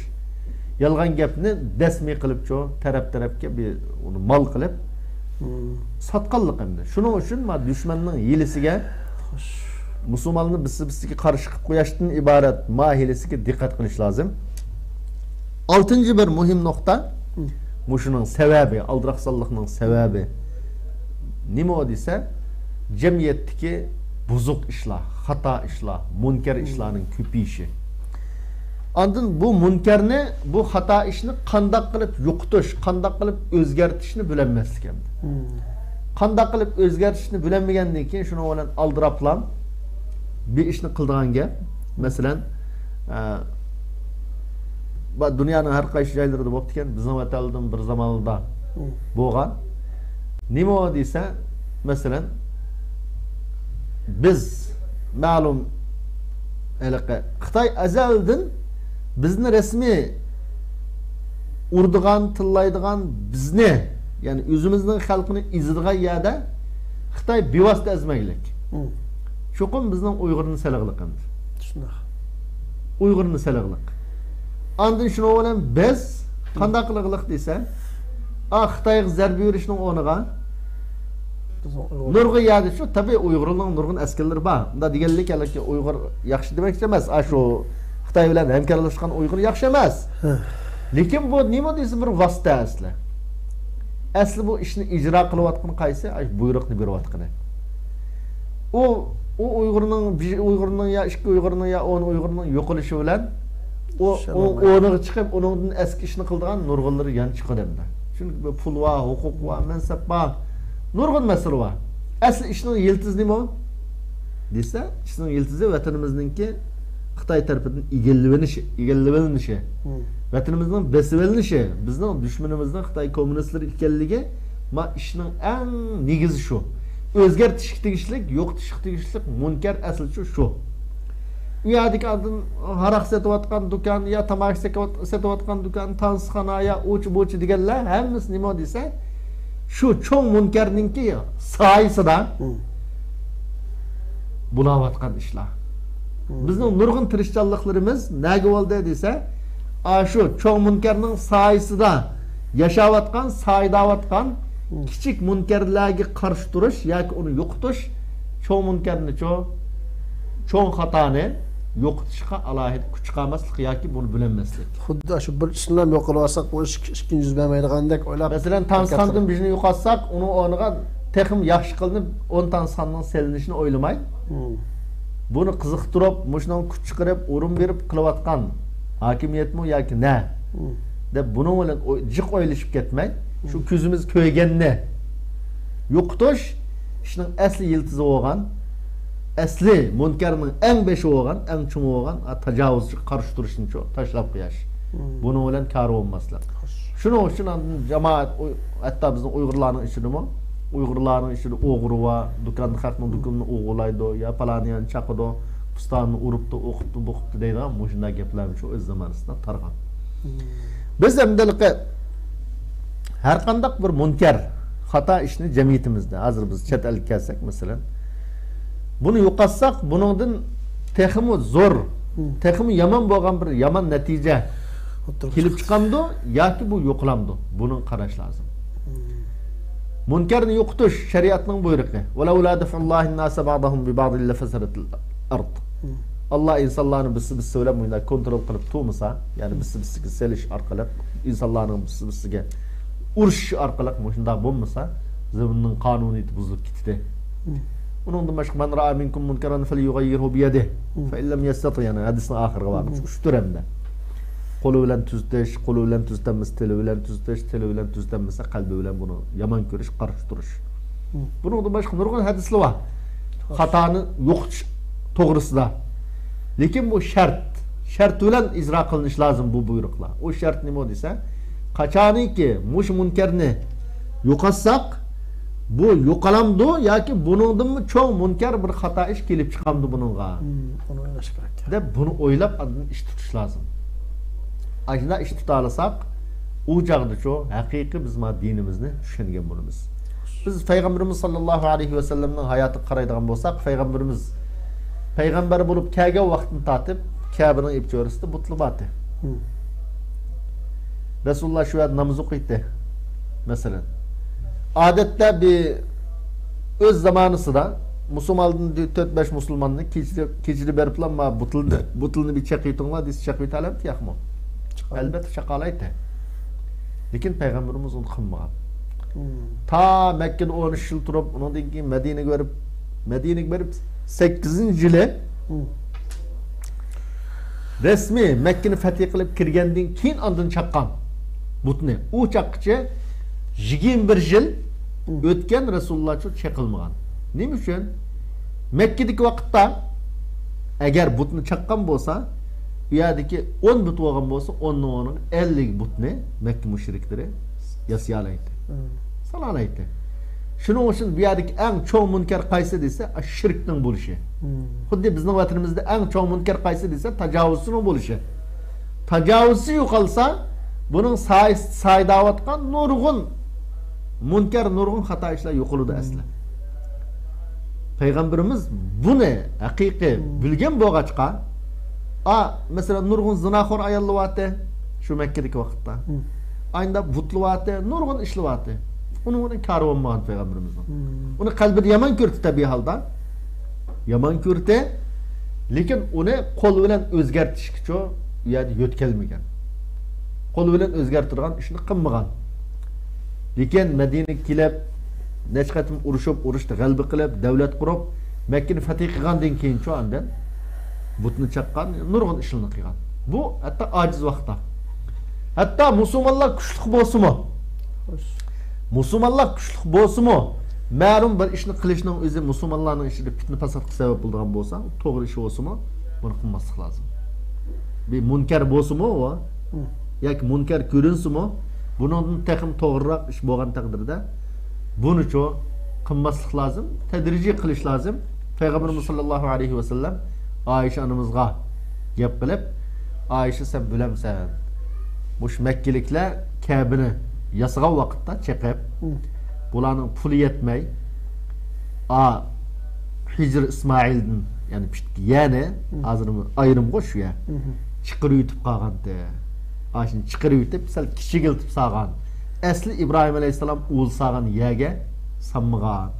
يالغان گەپنى دەسمى قىلىپچۇ، تەرەپ-تەرەپكە بىر ئۇنى مال قىلىپ ساتقانلىق ئەمدى. شۇنىڭ ئۈچۈن ما دۈشمەننىڭ ھىيلىسىگە، مۇسۇلمانلارنى بىسسە-بىسسىگە قارشى قىلىپ قويۇشتىن ئىبارەت ما ھىيلىسىگە دىققەت قىلىش لازىم. ئالتىنچى بىر مۇھىم نۇقتا، مۇشۇنىڭ سەۋەبى، ئالدىراقسانلىقنىڭ سەۋەبى نېمە دېسە، جەمئىيەتتىكى بۇزۇق ئىشلار، خاتا ئىشلار، مۇنكەر ئىشلارنىڭ كۆپىيىشى. ئاندىن بۇ مۇنكەرنى، بۇ خاتا ئىشنى قانداق قىلىپ يوقىتىش، قانداق قىلىپ ئۆزگەرتىشنى بىلەلمەسلىك ئەمدى. قانداق قىلىپ ئۆزگەرتىشنى بىلەلمىگەندىن كېيىن شۇنىڭ بىلەن ئالدىراپلا بىر ئىشنى قىلىدىغان گەپ. مەسىلەن، ئە، با-، دۇنيانىڭ ھەر قايسى جايلىرىدا بوپتىكەن، بىزنىڭ ۋەتەندىمۇ بىر زاماندا بولغان. نېمە دېسە، مەسىلەن، بىز مەلۇم ھېلىقى خىتاي ئەزەلدىن بىزنى رەسمىي ئۇرىدىغان، تىللايدىغان، بىزنى، يەنى ئۆزىمىزنىڭ خەلقىنى ئېزىدىغان يەردە خىتاي بىۋاسىتە ئەزمەكلىك. چوقۇم بىزنىڭ ئۇيغۇرنى سېلىغلىق ئەمدى. شۇنداق. ئۇيغۇرنى سېلىغلىق. ئاندىن شۇنىڭ بىلەن بىز قانداق قىلىغلىق دېسە، ئا، خىتايغا زەربە بېرىشنىڭ ئورنىغا بىزنىڭ ئۇيغۇر نۇرغۇن يەردە شۇ، تەبىئىي ئۇيغۇرنىڭ نۇرغۇن ئەسكەرلىرى بار. مۇنداق دېگەنلىك ھېلىكى ئۇيغۇر ياخشى دېمەكچى ئەمەس. ئا، شۇ خىتاي بىلەن ھەمكارلاشقان ئۇيغۇر ياخشى ئەمەس. لېكىن بۇ نېمە دېسە بىر ۋاسىتە ئەسلى. ئەسلى بۇ ئىشنى ئىجرا قىلىۋاتقان قايسى؟ ئاشۇ بۇيرۇقنى بېرىۋاتقىنى. ئۇ، ئۇ ئۇيغۇرنىڭ، بىر ئۇيغۇرنىڭ يا ئىككى ئۇيغۇرنىڭ يا ئون ئۇيغۇرنىڭ يوقىلىشى بىلەن ئۇ، ئۇ ئورنىغا چىقىپ، ئۇنىڭدىن ئەسكى ئىشنى قىلىدىغان نۇرغۇنلىرى يەنە چىقىدۇ ئەمدى. چۈنكى بۇ پۇل بار، ھوقۇق بار، مەنسەپ بار. نۇرغۇن مەسىلە بار. ئەسلى ئىشنىڭ يىلتىزى نېمە دېسە، ئىشنىڭ يىلتىزى ۋەتىنىمىزنىڭكى خىتاي تەرىپىدىن ئىگىلىۋېلىنىشى، ئىگىلىۋېلىنىشى. ۋەتىنىمىزنىڭ بېسىۋېلىنىشى، بىزنىڭ دۈشمىنىمىزنىڭ خىتاي كوممۇنىستلىرى ئىكەنلىكى، ما ئىشنىڭ ئەڭ نېگىزى شۇ. ئۆزگەرتىشكە تېگىشلىك، يوقىتىشقا تېگىشلىك مۇنكەر ئەسلىچۇ شۇ. ئۇ يەردىكى ئاندىن ھاراق سېتىۋاتقان دۇكان يا تاماكا سېتىۋات-، سېتىۋاتقان دۇكان، تانسىخانا يا ئۇچى بۇچى دېگەنلەر ھەممىسى نېمە دېسە، شۇ چوڭ مۇنكەرنىڭكى سايىسىدا بولاۋاتقان ئىشلار. بىزنىڭ نۇرغۇن تىرىشچانلىقلىرىمىز نەگە بولدى دېسە، ئاشۇ چوڭ مۇنكەرنىڭ سايىسىدا ياشاۋاتقان، سايىداۋاتقان كىچىك مۇنكەرلەرگە قارشى تۇرۇش ياكى ئۇنى يوقىتىش، چوڭ مۇنكەرنىچۇ، چوڭ خاتانى يوقىتىشقا ئالاھىدە كۈچ چىقارماسلىق ياكى بۇنى بىلەلمەسلىك. خۇددى شۇ بىر ئىشنىلا يوقىلىۋالساق، ئۇ ئىش ئىككىنچى يۈز بەرمەيدىغاندەك ئويلاپ، مەسىلەن، تانسىخاندىن بىرنى يوقاتساق، ئۇنىڭ ئورنىغا تېخىمۇ ياخشى قىلىنىپ، ئون تانسىخاننىڭ سېلىنىشىنى ئويلىماي، بۇنى قىزىقتۇرۇپ، مۇشۇنىڭغا كۈچ چىقىرىپ، ئورۇن بېرىپ قىلىۋاتقان ھاكىمىيەتمۇ ياكى نە دەپ، بۇنىڭ بىلەن ئوي-، جىق ئويلىشىپ كەتمەي، شۇ كۆزىمىز كۆرگەننى يوقىتىش، ئىشنىڭ ئەسلى يىلتىزى بولغان، ئەسلى مۇنكەرنىڭ ئەڭ بېشى بولغان، ئەڭ چوڭى بولغان، ئا، تاجاۋۇزچىغا قارشى تۇرۇشنىچۇ تاشلاپ قويۇش. بۇنىڭ بىلەن كارى بولماسلىق. شۇنىڭ ئۈچۈن ئاندىن جامائەت، ئۇي-، ھەتتا بىزنىڭ ئۇيغۇرلارنىڭ ئىچىدىمۇ، ئۇيغۇرلارنىڭ ئىچىدە ئوغرى بار، دۇكاندا خەقنىڭ دۇكىنىنى ئوغرىلايدۇ، يا پالانىيەنى چاقىدۇ، پۇستانىنى ئۇرۇپتۇ، ئوقۇپتۇ، بوقۇپتۇ دەيدىغان مۇشۇنداق گەپلەرمۇ شۇ ئۆز زامانىسىدا تارقان. بىز ئەمدىلىقى ھەر قانداق بىر مۇنكەر، خاتا ئىشنى جەمئىيىتىمىزدە، ھازىر بىز چەت ئەلگە كەلسەك، مەسىلەن، بۇنى يوقاتساق، بۇنىڭدىن تېخىمۇ زور، تېخىمۇ يامان بولغان بىر يامان نەتىجە كېلىپ چىقامدۇ ياكى بۇ يوقىلامدۇ؟ بۇنىڭ قاراش لازىم. مۇنكەرنى يوقىتىش شەرىئەتنىڭ بۇيرۇقى. ولولا دفع الله الناس بعضهم ببعض لفسدت الأرض. ئاللا ئىنسانلارنى بىرسى بىرسى بىلەن مۇنداق كونترول قىلىپ تۇرمىسا، يەنى بىرسى بىرسىگە سېلىش ئارقىلىق، ئىنسانلارنىڭ بىرسى بىرسىگە ئۇرۇشۇش ئارقىلىق مۇشۇنداق بولمىسا، زېمىننىڭ قانۇنىيىتى بۇزۇلۇپ كېتىدۇ. ئۇنىڭدىن باشقا، مەن رائا مىنكۇم مۇنكەرەن فەليۇغەييىرھۇ بىيەدىھ، فەئىن لەم يەستەتىئ، يەنى ھەدىسنىڭ ئاخىرىغا بارغۇچە ئۈچ تۈر ھەمدە. قولى بىلەن تۈزىتىش، قولى بىلەن تۈزىتەلمىسە تىلى بىلەن تۈزىتىش، تىلى بىلەن تۈزىتەلمىسە قەلبى بىلەن بۇنى يامان كۆرۈش، قارشى تۇرۇش. بۇنىڭدىن باشقا نۇرغۇن ھەدىسلەر بار. خاتانى يوقىتىش توغرىسىدا. لېكىن بۇ شەرت، شەرت بىلەن ئىجرا قىلىنىشى لازىم بۇ بۇيرۇقلار. ئۇ شەرت نېمە دېسە، قاچانكى مۇشۇ مۇنكەرنى يوقاتساق، بۇ يوقالامدۇ ياكى بۇنىڭدىنمۇ چوڭ مۇنكەر بىر خاتا ئىش كېلىپ چىقامدۇ بۇنىڭغا؟ ئۇنى ئويلاش كېرەك. دەپ بۇنى ئويلاپ ئاندىن ئىش تۇتۇش لازىم. ئاشۇنداق ئىش تۇتالىساق، ئۇ چاغدىچۇ ھەقىقىي بىز ما دىنىمىزنى چۈشەنگەن بولىمىز. بىز پەيغەمبىرىمىز ساللاللاھۇ ئەلەيھى ۋەسەللەمنىڭ ھاياتىغا قارايدىغان بولساق، پەيغەمبىرىمىز پەيغەمبەر بولۇپ كەلگەن ۋاقىتتىن تارتىپ كەبىنىڭ ئېپچۆرىسىدە بۇتلار بارتى. رەسۇلۇللا شۇ يەردە ناماز ئوقۇيتتى، مەسىلەن. ئادەتتە بىر ئۆز زامانىسىدا مۇسۇلماندىن تۆت بەش مۇسۇلماننى كېچىدە، كېچىدە بېرىپلا ما بۇتلىنى، بۇتلىنى بىر چېقىۋېتىڭلار دېسە، چېقىۋېتەلەمتى ياقمۇ؟ ئەلبەتتە چاقالايتتى. لېكىن پەيغەمبىرىمىز ئۇنى قىلمىغان. تا مەككىدە ئون ئۈچ يىل تۇرۇپ، ئۇنىڭدىن كېيىن مەدىنىگە بېرىپ، مەدىنىگە بېرىپ سەككىزىنچى يىلى رەسمىي مەككىنى پەتھى قىلىپ كىرگەندىن كېيىن ئاندىن چاققان بۇتنى. ئۇ چاققىچە يىگىرمە بىر يىل ئۆتكەن رەسۇلۇللاچۇ چېقىلمىغان. نېمە ئۈچۈن؟ مەككىدىكى ۋاقىتتا ئەگەر بۇتنى چاققان بولسا، ئۇ يەردىكى ئون بۇت بولغان بولسا، ئوننىڭ ئورنىغا ئەللىك بۇتنى مەككە مۇشرىكلىرى ياسىيالايتتى. سالالايتتى. شۇنىڭ ئۈچۈن بۇ يەردىكى ئەڭ چوڭ مۇنكەر قايسى دېسە، شىركنىڭ بولۇشى. خۇددى بىزنىڭ ۋەتىنىمىزدە ئەڭ چوڭ مۇنكەر قايسى دېسە، تاجاۋۇزچىنىڭ بولۇشى. تاجاۋۇزچى يوقالسا، بۇنىڭ سايىسىدا سايداۋاتقان نۇرغۇن مۇنكەر، نۇرغۇن خاتا ئىشلار يوقىلىدۇ ئەسلى. پەيغەمبىرىمىز بۇنى ھەقىقىي بىلگەن بولغاچقا، ئا، مەسىلەن، نۇرغۇن زىناخور ئاياللار بارتى شۇ مەككىدىكى ۋاقىتتا. ئاينىدا بۇتلار بارتى، نۇرغۇن ئىشلار بارتى. ئۇنىڭ بىلەن كارى بولمىغان پەيغەمبىرىمىزنىڭ. ئۇنى قەلبىدە يامان كۆردى تەبىئىي ھالدا. يامان كۆردى. لېكىن ئۇنى قول بىلەن ئۆزگەرتىشكىچۇ ئۇ يەردە يۆتكەلمىگەن. قول بىلەن ئۆزگەرتىدىغان ئىشنى قىلمىغان. لېكىن مەدىنىگە كېلىپ، نەچچە قېتىم ئۇرۇشۇپ، ئۇرۇشتا غەلىبە قىلىپ، دەۋلەت قۇرۇپ، مەككىنى پەتھى قىلغاندىن كېيىنچۇ ئاندىن بۇتنى چاققان، نۇرغۇن ئىشلارنى قىلغان. بۇ ھەتتا ئاجىز ۋاقىتتا. ھەتتا مۇسۇلمانلار كۈچلۈك بولسىمۇ، مۇسۇلمانلار كۈچلۈك بولسىمۇ، مەلۇم بىر ئىشنى قىلىشنىڭ ئۆزى مۇسۇلمانلارنىڭ ئىچىدە پىتنە پاساتقا سەۋەب بولىدىغان بولسا، توغرا ئىش بولسىمۇ، بۇنى قىلماسلىق لازىم. بىر مۇنكەر بولسىمۇ ئۇ، ياكى مۇنكەر كۆرۈنسىمۇ، بۇنىڭدىن تېخىمۇ توغرىراق ئىش بولغان تەقدىردە، بۇنىچۇ قىلماسلىق لازىم، تەدرىجىي قىلىش لازىم. پەيغەمبىرىمىز ساللاللاھۇ ئەلەيھى ۋەسەللەم ئائىشە ئانىمىزغا گەپ قىلىپ، ئائىشە، سەن بىلەمسەن، مۇشۇ مەككىلىكلەر كەبىنى ياسىغان ۋاقىتتا چېقىپ، بۇلارنىڭ پۇلى يەتمەي، ئا، ھىجىر ئىسمائىلدىن، يەنى پىت-، يەنى ھازىر ئايرىمغۇ شۇ يەر. چىقىرىۋېتىپ قالغانتى. ئاشۇنى چىقىرىۋېتىپ، سەل كىچىكلىتىپ سالغان. ئەسلى ئىبراھىم ئەلەيھىسسالام ئۇۋۇل سالغان يەرگە سالمىغان.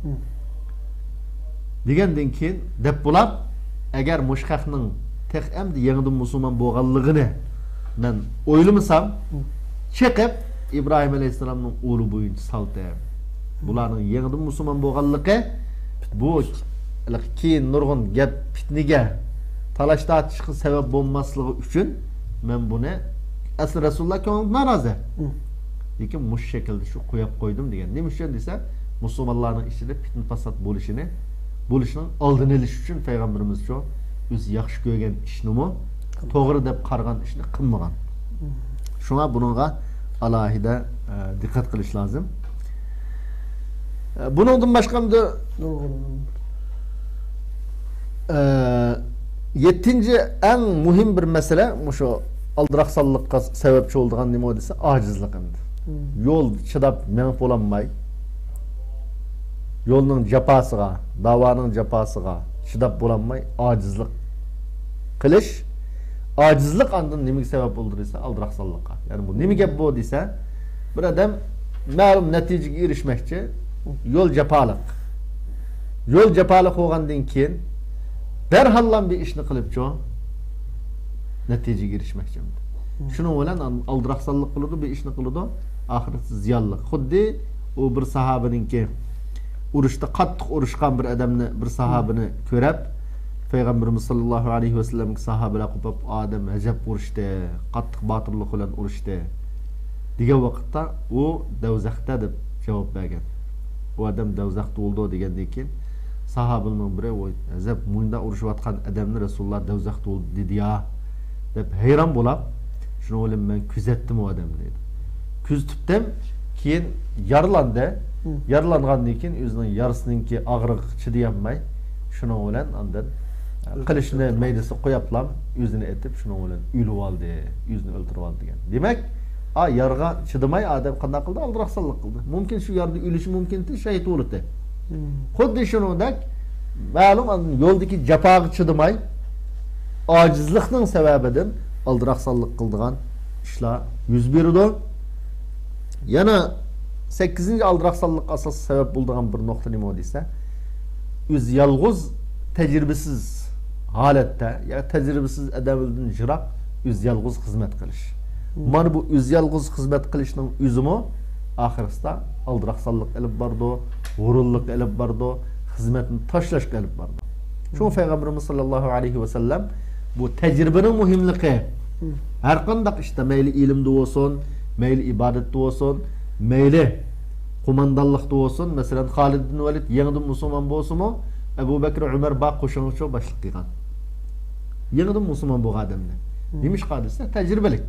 دېگەندىن كېيىن دەپ بولار، ئەگەر مۇشۇ خەقنىڭ تېخى ئەمدى يېڭىدىن مۇسۇلمان بولغانلىقىنى مەن ئويلىمىسام، چېقىپ ئىبراھىم ئەلەيھىسسالامنىڭ ئۇۋۇلى بويىچە سالتىم. بۇلارنىڭ يېڭىدىن مۇسۇلمان بولغانلىقى، بۇ كېيىن نۇرغۇن گەپ، پىتنىگە، تالاش تارتىشقا سەۋەب بولماسلىقى ئۈچۈن مەن بۇنى، ئەسلى رەسۇلۇللا كۆڭلىدە نارازى. لېكىن مۇشۇ شەكىلدە شۇ قويۇپ قويدۇم دېگەن. نېمە ئۈچۈن دېسە، مۇسۇلمانلارنىڭ ئىچىدە پىتنە پاسات بولۇشىنى، بولۇشىنىڭ ئالدىنى ئېلىش ئۈچۈن پەيغەمبىرىمىزچۇ ئۆزى ياخشى كۆرگەن ئىشنىمۇ، توغرا دەپ قارىغان ئىشنى قىلمىغان. شۇڭا بۇنىڭغا ئالاھىدە، ئە، دىققەت قىلىش لازىم. ئە، بۇنىڭدىن باشقا ئەمدى، ئە، يەتتىنچى ئەڭ مۇھىم بىر مەسىلە، مۇشۇ ئالدىراقسانلىققا سەۋەبچى بولىدىغان نېمە دېسە، ئاجىزلىق ئەمدى. يولدا چىداپ مېڭىپ بولالماي، يولنىڭ جاپاسىغا، داۋانىڭ جاپاسىغا چىداپ بولالماي ئاجىزلىق قىلىش. ئاجىزلىق ئاندىن نېمىگە سەۋەب بولىدۇ دېسە، ئالدىراقسانلىققا. يەنى بۇ نېمە گەپ بۇ دېسە، بىر ئادەم مەلۇم نەتىجىگە ئېرىشمەكچى، يول جاپالىق. يول جاپالىق بولغاندىن كېيىن، دەرھاللا بىر ئىشنى قىلىپچۇ، نەتىجىگە ئېرىشمەكچى. شۇنىڭ بىلەن ئالدىراقسانلىق قىلىدۇ، بىر ئىشنى قىلىدۇ، ئاخىرىسى زىيانلىق. خۇددى ئۇ بىر ساھابىنىڭكى، ئۇرۇشتا قاتتىق ئۇرۇشقان بىر ئادەمنى، بىر ساھابىنى كۆرۈپ، پەيغەمبىرىمىز ساللاللاھۇ ئەلەيھى ۋەسەللەمگە ساھابىلەر قوپۇپ، «ئادەم ئەجەب ئۇرۇشتى، قاتتىق باتۇرلۇق بىلەن ئۇرۇشتى» دېگەن ۋاقىتتا، ئۇ دوزاختا دەپ جاۋاب بەرگەن. «ئۇ ئادەم دوزاختا بولىدۇ» دېگەندىن كېيىن، ساھابىلەرنىڭ بىرى، «ۋاي، ئەجەب، مۇنداق ئۇرۇشۇۋاتقان ئادەمنى رەسۇلۇللا دوزاختا بولىدۇ دېدى يا» دەپ ھەيران بولاپ، شۇنىڭ بىلەن مەن كۆزەتتىم ئۇ ئادەمنى دەيدۇ. كۆزىتىپتىم، كېيىن يارىلاندى. يارىلانغاندىن كېيىن ئۆزىنىڭ يارىسىنىڭكى ئاغرىقىغا چىدىيالماي، شۇنىڭ بىلەن ئاندىن قىلىچنى مەيدىسىگە قويۇپلا ئۆزىنى ئېتىپ، شۇنىڭ بىلەن ئۆلۈۋالدى، ئۆزىنى ئۆلتۈرۈۋالدى دېگەن. دېمەك، ئا، يارىغا چىدىماي ئادەم قانداق قىلدى؟ ئالدىراقسانلىق قىلدى. مۇمكىن شۇ يارىدا ئۆلۈشى مۇمكىن ئىدى، شېھىت بولاتتى. خۇددى شۇنىڭدەك، مەلۇم ئاندىن يولدىكى جاپاغا چىدىماي، ئاجىزلىقنىڭ سەۋەبىدىن ئالدىراقسانلىق قىلىدىغان ئىشلار يۈز بېرىدۇ. يەنە سەككىزىنچى ئالدىراقسانلىققا ئاساسلىق سەۋەب بولىدىغان بىر نۇقتا نېمە دېسە، ئۆزى يالغۇز، تەجرىبىسىز ھالەتتە، يا تەجرىبىسىز ئادەمدىن يىراق، ئۆزى يالغۇز خىزمەت قىلىش. مانا بۇ ئۆزى يالغۇز خىزمەت قىلىشنىڭ ئۆزىمۇ ئاخىرسىدا ئالدىراقسانلىققا ئېلىپ بارىدۇ، ھۇرۇنلۇققا ئېلىپ بارىدۇ، خىزمەتنى تاشلاشقا ئېلىپ بارىدۇ. شۇڭا پەيغەمبىرىمىز ساللاللاھۇ ئەلەيھى ۋەسەللەم بۇ تەجرىبىنىڭ مۇھىملىقى، ھەر قانداق ئىشتا، مەيلى ئىلىمدە بولسۇن، مەيلى ئىبادەتتە بولسۇن، مەيلى قوماندانلىقتا بولسۇن، مەسىلەن، خالىد ئىبن ۋەلىد يېڭىدىن مۇسۇلمان بولسىمۇ، ئەبۇ بەكرى ئۆمەر بار قوشۇنغىچۇ باشلىق قىلغان. يېڭىدىن مۇسۇلمان بولغان ئادەمنى. نېمىشقا دېسە، تەجرىبىلىك.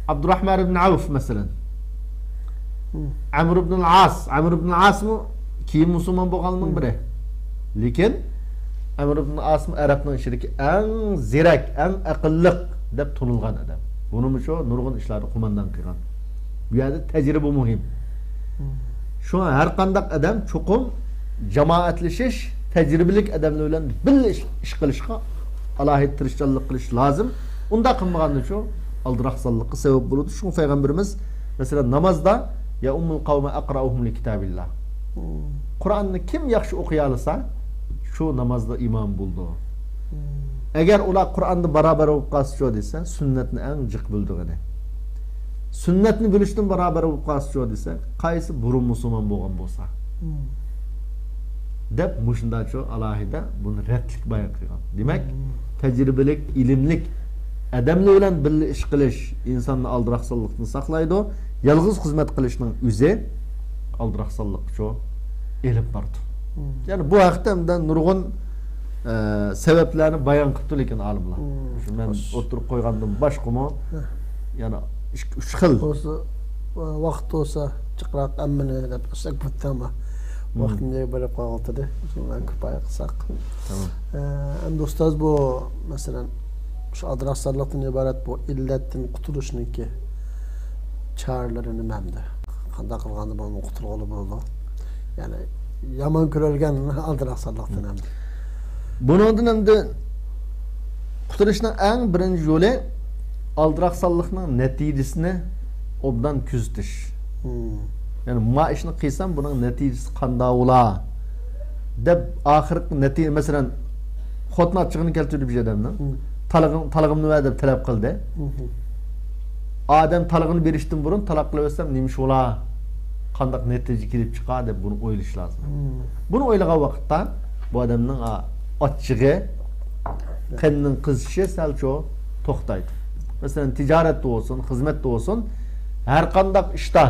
ئابدۇراھمان ئىبن ئەۋف، مەسىلەن. ئەمر ئىبن ئاس. ئەمر ئىبن ئاسمۇ كېيىن مۇسۇلمان بولغانلارنىڭ بىرى. لېكىن ئەمر ئىبن ئاسمۇ ئەرەبنىڭ ئىچىدىكى ئەڭ زېرەك، ئەڭ ئەقىللىق دەپ تونۇلغان ئادەم. بۇنىمۇچۇ نۇرغۇن ئىشلاردا قوماندان قىلغان. بۇ يەردە تەجرىبە مۇھىم. شۇڭا ھەر قانداق ئادەم چوقۇم جامائەتلىشىش، تەجرىبىلىك ئادەملەر بىلەن بىللە ئىش، ئىش قىلىشقا ئالاھىدە تىرىشچانلىق قىلىش لازىم. ئۇنداق قىلمىغاندىچۇ ئالدىراقسانلىققا سەۋەب بولىدۇ. شۇڭا پەيغەمبىرىمىز، مەسىلەن، نامازدا، يا ئۇممۇل قەۋمە ئەقرەئۇھۇم لىكىتابىللا. قۇرئاننى كىم ياخشى ئوقۇيالىسا، شۇ نامازدا ئىمام بولىدۇ. ئەگەر ئۇلار قۇرئاندا بارابەر بولۇپ قالسىچۇ دېسە، سۈننەتنى ئەڭ جىق بىلىدىغىنى. سۈننەتنى بىلىشتىن بارابەر بولۇپ قالسىچۇ دېسە، قايسى بۇرۇن مۇسۇلمان بولغان بولسا. دەپ مۇشۇنداقچۇ ئالاھىدە بۇنى رەتلىك بايان قىلغان. دېمەك، تەجرىبىلىك، ئىلىملىك ئادەملەر بىلەن بىللە ئىش قىلىش ئىنساننى ئالدىراقسانلىقتىن ساقلايدۇ. يالغۇز خىزمەت قىلىشنىڭ ئۆزى ئالدىراقسانلىققىچۇ ئېلىپ بارىدۇ. يەنى بۇ ھەقتە ئەمدى نۇرغۇن، ئە، سەۋەبلەرنى بايان قىپتۇ، لېكىن ئالىملار. شۇ مەن ئوتتۇرىغا قويغاندىن باشقىمۇ، يەنە ئىككى، ئۈچ خىل. بولسا، ۋاقىت بولسا، جىقراق ھەممىنى دەپ ئۆتسەك بولاتتى، ئەمما ۋاقىتنى بېرىپ قالغانتىدى. شۇنى كۇپايە قىلساق. تامام. ئە، ئەمدى ئۇستاز، بۇ، مەسىلەن، شۇ ئالدىراقسانلىقتىن ئىبارەت بۇ ئىللەتتىن قۇتۇلۇشنىڭكى چارىلىرى نېمە ئەمدى؟ قانداق قىلغاندا بۇنىڭدىن قۇتۇلغىلى بولىدۇ؟ يەنى يامان كۆرۈلگەن ئالدىراقسانلىقتىن ئەمدى. بۇنىڭدىن ئەمدى قۇتۇلۇشنىڭ ئەڭ بىرىنچى يولى ئالدىراقسانلىقنىڭ نەتىجىسىنى ئوبدان كۆزىتىش. يەنى ما ئىشنى قىلسام، بۇنىڭ نەتىجىسى قانداق بولا؟ دەپ ئاخىرقى نەتىجە، مەسىلەن، خوتۇن ئاچچىقىنى كەلتۈردى بىر ئادەمنىڭ. تالىقىڭ-، تالىقىمنى بەر دەپ تەلەپ قىلدى. ئادەم تالىقىنى بېرىشتىن بۇرۇن، تالاق قىلىۋەتسەم نېمە ئىش بولا؟ قانداق نەتىجە كېلىپ چىقا دەپ بۇنى ئويلىشى لازىم. بۇنى ئويلىغان ۋاقىتتا بۇ ئادەمنىڭ ئا-، ئاچچىقى، قېنىنىڭ قىزىشى سەلچۇ توختايدۇ. مەسىلەن، تىجارەتتە بولسۇن، خىزمەتتە بولسۇن، ھەر قانداق ئىشتا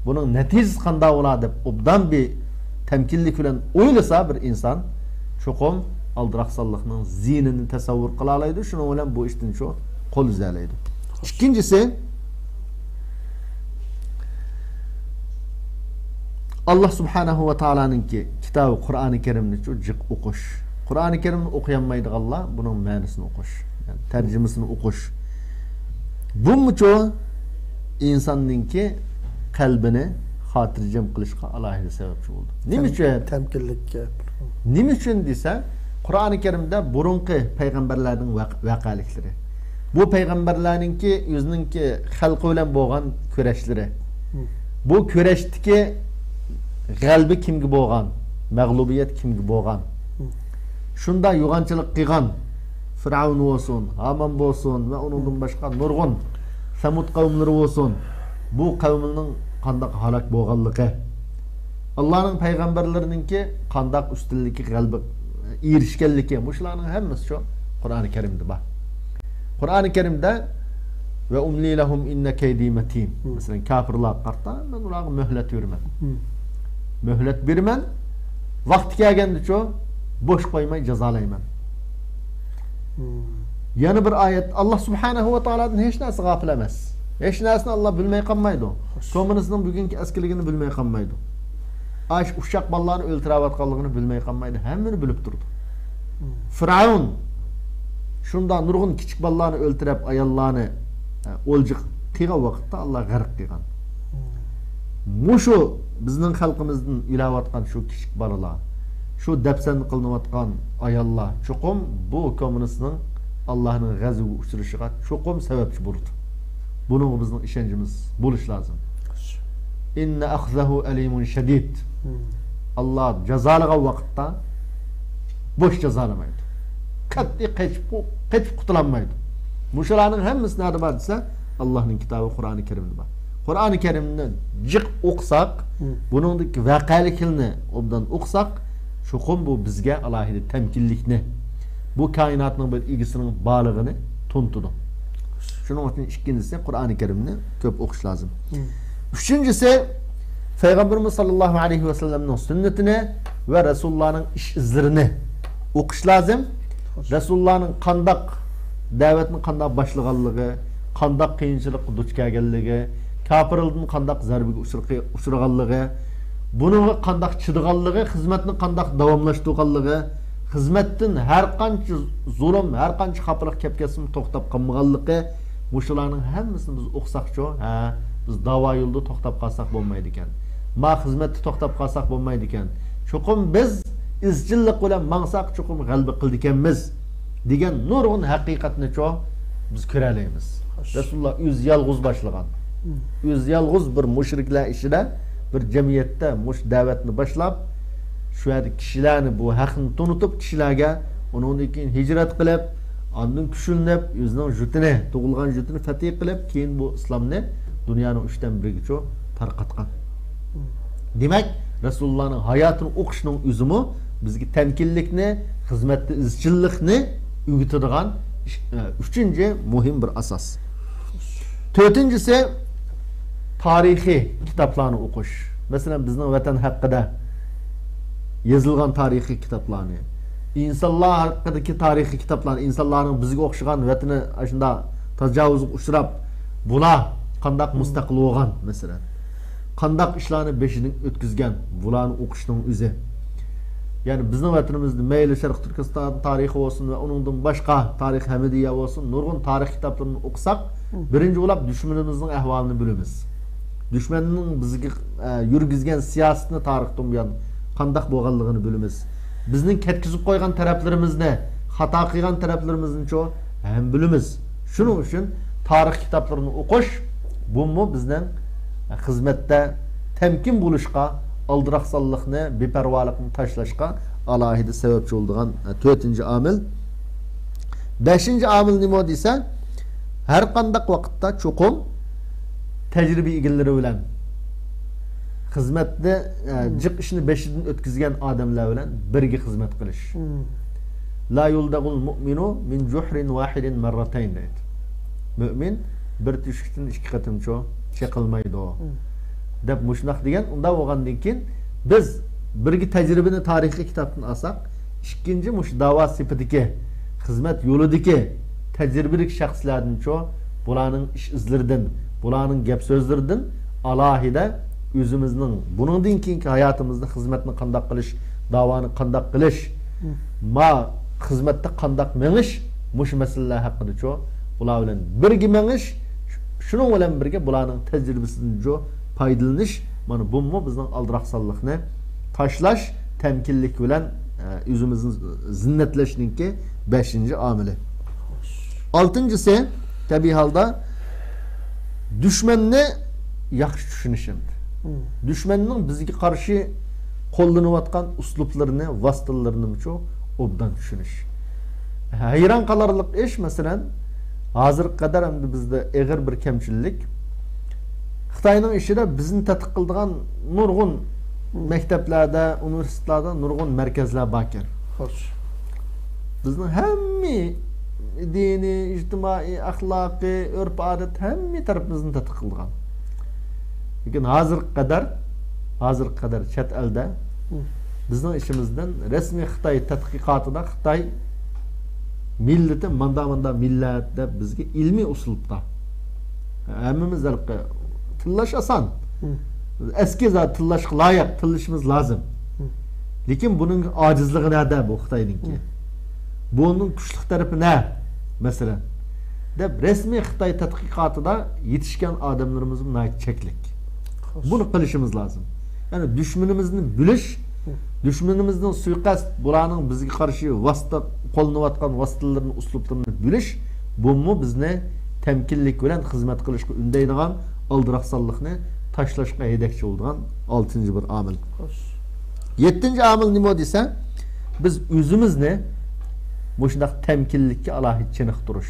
بۇنىڭ نەتىجىسى قانداق بولا دەپ ئوبدان بىر تەمكىنلىك بىلەن ئويلىسا بىر ئىنسان، چوقۇم ئالدىراقسانلىقنىڭ زىيىنىنى تەسەۋۋۇر قىلالايدۇ، شۇنىڭ بىلەن بۇ ئىشتىن شۇ قول ئۈزەلەيدۇ. ئىككىنچىسى، ئاللا سۇبھانەھۇ ۋە تائالانىڭكى كىتابى قۇرئانى كەرىمنى شۇ جىق ئوقۇش. قۇرئانى كەرىمنى ئوقۇيالمايدىغانلار بۇنىڭ مەنىسىنى ئوقۇش، يەنى تەرجىمىسىنى ئوقۇش. بۇمۇچۇ ئىنساننىڭكى قەلبىنى خاتىرجەم قىلىشقا ئالاھىدە سەۋەبچى بولىدۇ. نېمە ئۈچۈن؟ تەمكىنلىككە. نېمە ئۈچۈن دېسە، قۇرئانى كەرىمدە بۇرۇنقى پەيغەمبەرلەرنىڭ ۋەق-، ۋەقەلىكلىرى، بۇ پەيغەمبەرلەرنىڭكى ئۆزىنىڭكى خەلقى بىلەن بولغان كۈرەشلىرى، بۇ كۈرەشتىكى غەلىبە كىمگە بولغان، مەغلۇبىيەت كىمگە بولغان، شۇنداق يوغانچىلىق قىلغان فىرئەۋن بولسۇن، ھامان بولسۇن ۋە ئۇنىڭدىن باشقا نۇرغۇن سەمۇد قەۋملىرى بولسۇن، بۇ قەۋمنىڭ قانداق ھالاك بولغانلىقى، ئاللانىڭ پەيغەمبەرلىرىنىڭكى قانداق ئۈستۈنلۈككە، غەلىبە ئېرىشكەنلىكى، مۇشۇلارنىڭ ھەممىسى شۇ قۇرئانى كەرىمدە بار. قۇرئانى كەرىمدە ۋە ئۇملى لەھۇم ئىننە كەيدى مەتىن. مەسىلەن، كاپىرلارغا قارىتا مەن ئۇلارغا مۆھلەت بېرىمەن. مۆھلەت بېرىمەن، ۋاقتى كەلگەندىچۇ بوش قويماي جازالايمەن. يەنە بىر ئايەت، ئاللا سۇبھانەھۇ ۋە تائالادىن ھېچ نەرسە غاپىل ئەمەس. ھېچ نەرسىنى ئاللا بىلمەي قالمايدۇ. كوممۇنىستنىڭ بۈگۈنكى ئەسكىلىكىنى بىلمەي قالمايدۇ. ئاش ئۇششاق بالىلارنى ئۆلتۈرۈۋاتقانلىقىنى بىلمەي قالمايدۇ. ھەممىنى بىلىپ تۇرىدۇ. فىرئەۋن شۇنداق نۇرغۇن كىچىك بالىلارنى ئۆلتۈرۈپ، ئاياللارنى، ئە، ئولجا قىلغان ۋاقىتتا ئاللا غەرق قىلغان. مۇشۇ بىزنىڭ خەلقىمىزدىن ئۆلۈۋاتقان شۇ كىچىك بالىلار، شۇ دەپسەندە قىلىنىۋاتقان ئاياللار چوقۇم بۇ كوممۇنىستنىڭ ئاللانىڭ غەزىپىگە ئۇچرىشىغا چوقۇم سەۋەبچى بولىدۇ. بۇنىڭغا بىزنىڭ ئىشەنچىمىز بولۇشى لازىم. ئىننە ئەخزەھۇ ئەلىمۇن شەدىد. ئاللا جازالىغان ۋاقىتتا بوش جازالىمايدۇ. قەتئىي قېچىپ، قېچىپ قۇتۇلالمايدۇ. مۇشۇلارنىڭ ھەممىسى نەدە بار دېسە، ئاللانىڭ كىتابى قۇرئانى كەرىمدە بار. قۇرئانى كەرىمنى جىق ئوقۇساق، بۇنىڭدىكى ۋەقەلىكلىرىنى ئوبدان ئوقۇساق، چوقۇم بۇ بىزگە ئالاھىدە تەمكىنلىكنى، بۇ كائىناتنىڭ بىر ئىگىسىنىڭ بارلىقىنى تونۇتىدۇ. شۇنىڭ ئۈچۈن ئىككىنچىسى، قۇرئانى كەرىمنى كۆپ ئوقۇش لازىم. ئۈچىنچىسى، پەيغەمبىرىمىز ساللاللاھۇ ئەلەيھى ۋەسەللەمنىڭ سۈننىتىنى ۋە رەسۇلۇللانىڭ ئىش ئىزلىرىنى ئوقۇش لازىم. رەسۇلۇللانىڭ قانداق دەۋەتنى قانداق باشلىغانلىقى، قانداق قىيىنچىلىققا دۇچ كەلگەنلىكى، كاپىرلاردىن قانداق زەربىگە ئۇچرىقى-، ئۇچرىغانلىقى، بۇنىڭغا قانداق چىدىغانلىقى، خىزمەتنى قانداق داۋاملاشتۇرغانلىقى، خىزمەتتىن ھەر قانچە زۇلۇم، ھەر قانچە خاپىلىق كەپ كەتسىمۇ توختاپ قالمىغانلىقى، مۇشۇلارنىڭ ھەممىسىنى بىز ئوقۇساقچۇ، ھە، بىز داۋا يولىدا توختاپ قالساق بولمايدىكەن. ما خىزمەتتە توختاپ قالساق بولمايدىكەن. چوقۇم بىز ئىزچىللىق بىلەن ماڭساق، چوقۇم غەلىبە قىلىدىكەنمىز دېگەن نۇرغۇن ھەقىقەتنىچۇ بىز كۆرەلەيمىز. رەسۇلۇللا ئۆزى يالغۇز باشلىغان. ئۆزى يالغۇز بىر مۇشرىكلار ئىچىدە، بىر جەمئىيەتتە مۇشۇ دەۋەتنى باشلاپ، شۇ يەردە كىشىلەرنى بۇ ھەقنى تونۇتۇپ، كىشىلەرگە ئۇنىڭدىن كېيىن ھىجرەت قىلىپ، ئاندىن كۈچلىنىپ، ئۆزىنىڭ يۇرتىنى، تۇغۇلغان يۇرتىنى فەتھى قىلىپ، كېيىن بۇ ئىسلامنى دۇنيانىڭ ئۈچتىن بىرىگىچۇ تارقاتقان. دېمەك، رەسۇلۇللانىڭ ھاياتىنى ئوقۇشنىڭ ئۆزىمۇ بىزگە تەمكىنلىكنى، خىزمەتتە ئىزچىللىقنى ئۆگىتىدىغان ئىش-، ئە، ئۈچىنچى مۇھىم بىر ئاساس. تۆتىنچىسى، تارىخىي كىتابلارنى ئوقۇش. مەسىلەن، بىزنىڭ ۋەتەن ھەققىدە يېزىلغان تارىخىي كىتابلارنى، ئىنسانلار ھەققىدىكى تارىخىي كىتابلارنى، ئىنسانلارنىڭ بىزگە ئوخشىغان ۋەتىنى ئاشۇنداق تاجاۋۇزغا ئۇچراپ، بۇلار قانداق مۇستەقىل بولغان، مەسىلەن، قانداق ئىشلارنى بېشىدىن ئۆتكۈزگەن، بۇلارنى ئوقۇشنىڭ ئۆزى. يەنى بىزنىڭ ۋەتىنىمىزدە مەيلى شەرقىي تۈركىستان تارىخى بولسۇن ۋە ئۇنىڭدىن باشقا تارىخ ھەمىدىيە بولسۇن، نۇرغۇن تارىخ كىتابلىرىنى ئوقۇساق، بىرىنچى بولاپ دۈشمىنىمىزنىڭ ئەھۋالىنى بىلىمىز. دۈشمەننىڭ بىزگە، ئە، يۈرگۈزگەن سىياسىتىنى تارىختىن بۇيان قانداق بولغانلىقىنى بىلىمىز. بىزنىڭ كەتكۈزۈپ قويغان تەرەپلىرىمىزنى، خاتا قىلغان تەرەپلىرىمىزنىچۇ ھەم بىلىمىز. شۇنىڭ ئۈچۈن تارىخ كىتابلىرىنى ئوقۇش، بۇمۇ بىزنىڭ خىزمەتتە تەمكىن بولۇشقا، ئالدىراقسانلىقنى، بىپەرۋالىقنى تاشلاشقا ئالاھىدە سەۋەبچى بولىدىغان تۆتىنچى ئامىل. بەشىنچى ئامىل نېمە دېسە، ھەر قانداق ۋاقىتتا چوقۇم تەجرىبە ئىگىلىرى بىلەن خىزمەتنى، ئە، جىق ئىشنى بېشىدىن ئۆتكۈزگەن ئادەملەر بىلەن بىرگە خىزمەت قىلىش. لا يلدغ المؤمن من جحر واحد مرتين دەيدۇ. مۆمىن بىر تۆشۈكتىن ئىككى قېتىمچۇ چېقىلمايدۇ. دەپ مۇشۇنداق دېگەن. ئۇنداق بولغاندىن كېيىن بىز بىرگە تەجرىبىنى تارىخىي كىتابتىن ئالساق، ئىككىنچى مۇشۇ داۋا سېپىدىكى، خىزمەت يولىدىكى تەجرىبىلىك شەخسلەردىنچۇ، بۇلارنىڭ ئىش ئىزلىرىدىن، بۇلارنىڭ گەپ سۆزلىرىدىن ئالاھىدە ئۆزىمىزنىڭ بۇنىڭدىن كېيىنكى ھاياتىمىزدا خىزمەتنى قانداق قىلىش، داۋانى قانداق قىلىش، ما خىزمەتتە قانداق مېڭىش، مۇشۇ مەسىلىلەر ھەققىدىچۇ، بۇلار بىلەن بىرگە مېڭىش، شۇنىڭ بىلەن بىرگە بۇلارنىڭ تەجرىبىسىدىنچۇ پايدىلىنىش، مانا بۇمۇ بىزنىڭ ئالدىراقسانلىقنى تاشلاش، تەمكىنلىك بىلەن، ئە، ئۆزىمىزنى زىننەتلەشنىڭكى بەشىنچى ئامىلى. ئالتىنچىسى، تەبىئىي ھالدا دۈشمەننى ياخشى چۈشىنىش ئەمدى. دۈشمەننىڭ بىزگە قارشى قوللىنىۋاتقان ئۇسلۇبلىرىنى، ۋاسىتىلىرىنىمۇچۇ ئوبدان چۈشىنىش. ھەيران قالارلىق ئىش، مەسىلەن، ھازىرغا قەدەر ئەمدى بىزدە ئېغىر بىر كەمچىللىك. خىتاينىڭ ئىچىدە بىزنى تەتقىق قىلىدىغان نۇرغۇن مەكتەپلەردە، ئۇنىۋېرسىتېتلاردا نۇرغۇن مەركەزلەر باركەن. خوش. بىزنىڭ ھەممە دىنىي، ئىجتىمائىي، ئەخلاقىي، ئۆرپ-ئادەت، ھەممە تەرىپىمىزنى تەتقىق قىلىدىغان. لېكىن ھازىرغا قەدەر، ھازىرغا قەدەر چەت ئەلدە بىزنىڭ ئىچىمىزدىن رەسمىي خىتاي تەتقىقاتىدا خىتاي مىللىتى ماندا-ماندا مىللەت دەپ بىزگە ئىلمىي ئۇسلۇبتا. ھەممىمىز ھېلىقى تىللاش ئاسان. ئەسكى زادى تىللاشقا لايىق، تىللىشىمىز لازىم. لېكىن بۇنىڭ ئاجىزلىقى نەدە بۇ خىتاينىڭكى؟ بۇنىڭ كۈچلۈك تەرىپى نە؟ مەسىلەن، دەپ رەسمىي خىتاي تەتقىقاتىدا يېتىشكەن ئادەملىرىمىزمۇ ناھايىتى چەكلىك. بۇنى قىلىشىمىز لازىم. يەنى دۈشمىنىمىزنى بىلىش، دۈشمىنىمىزنىڭ سۇيىقەست، بۇلارنىڭ بىزگە قارشى ۋاسىتە، قوللىنىۋاتقان ۋاسىتىلىرىنى، ئۇسلۇبلىرىنى بىلىش، بۇمۇ بىزنى تەمكىنلىك بىلەن خىزمەت قىلىشقا ئۈندەيدىغان، ئالدىراقسانلىقنى تاشلاشقا ھەيدەكچى بولىدىغان ئالتىنچى بىر ئامىل. خوش. يەتتىنچى ئامىل نېمە دېسە، بىز ئۆزىمىزنى مۇشۇنداق تەمكىنلىككە ئالاھىدە چېنىقتۇرۇش.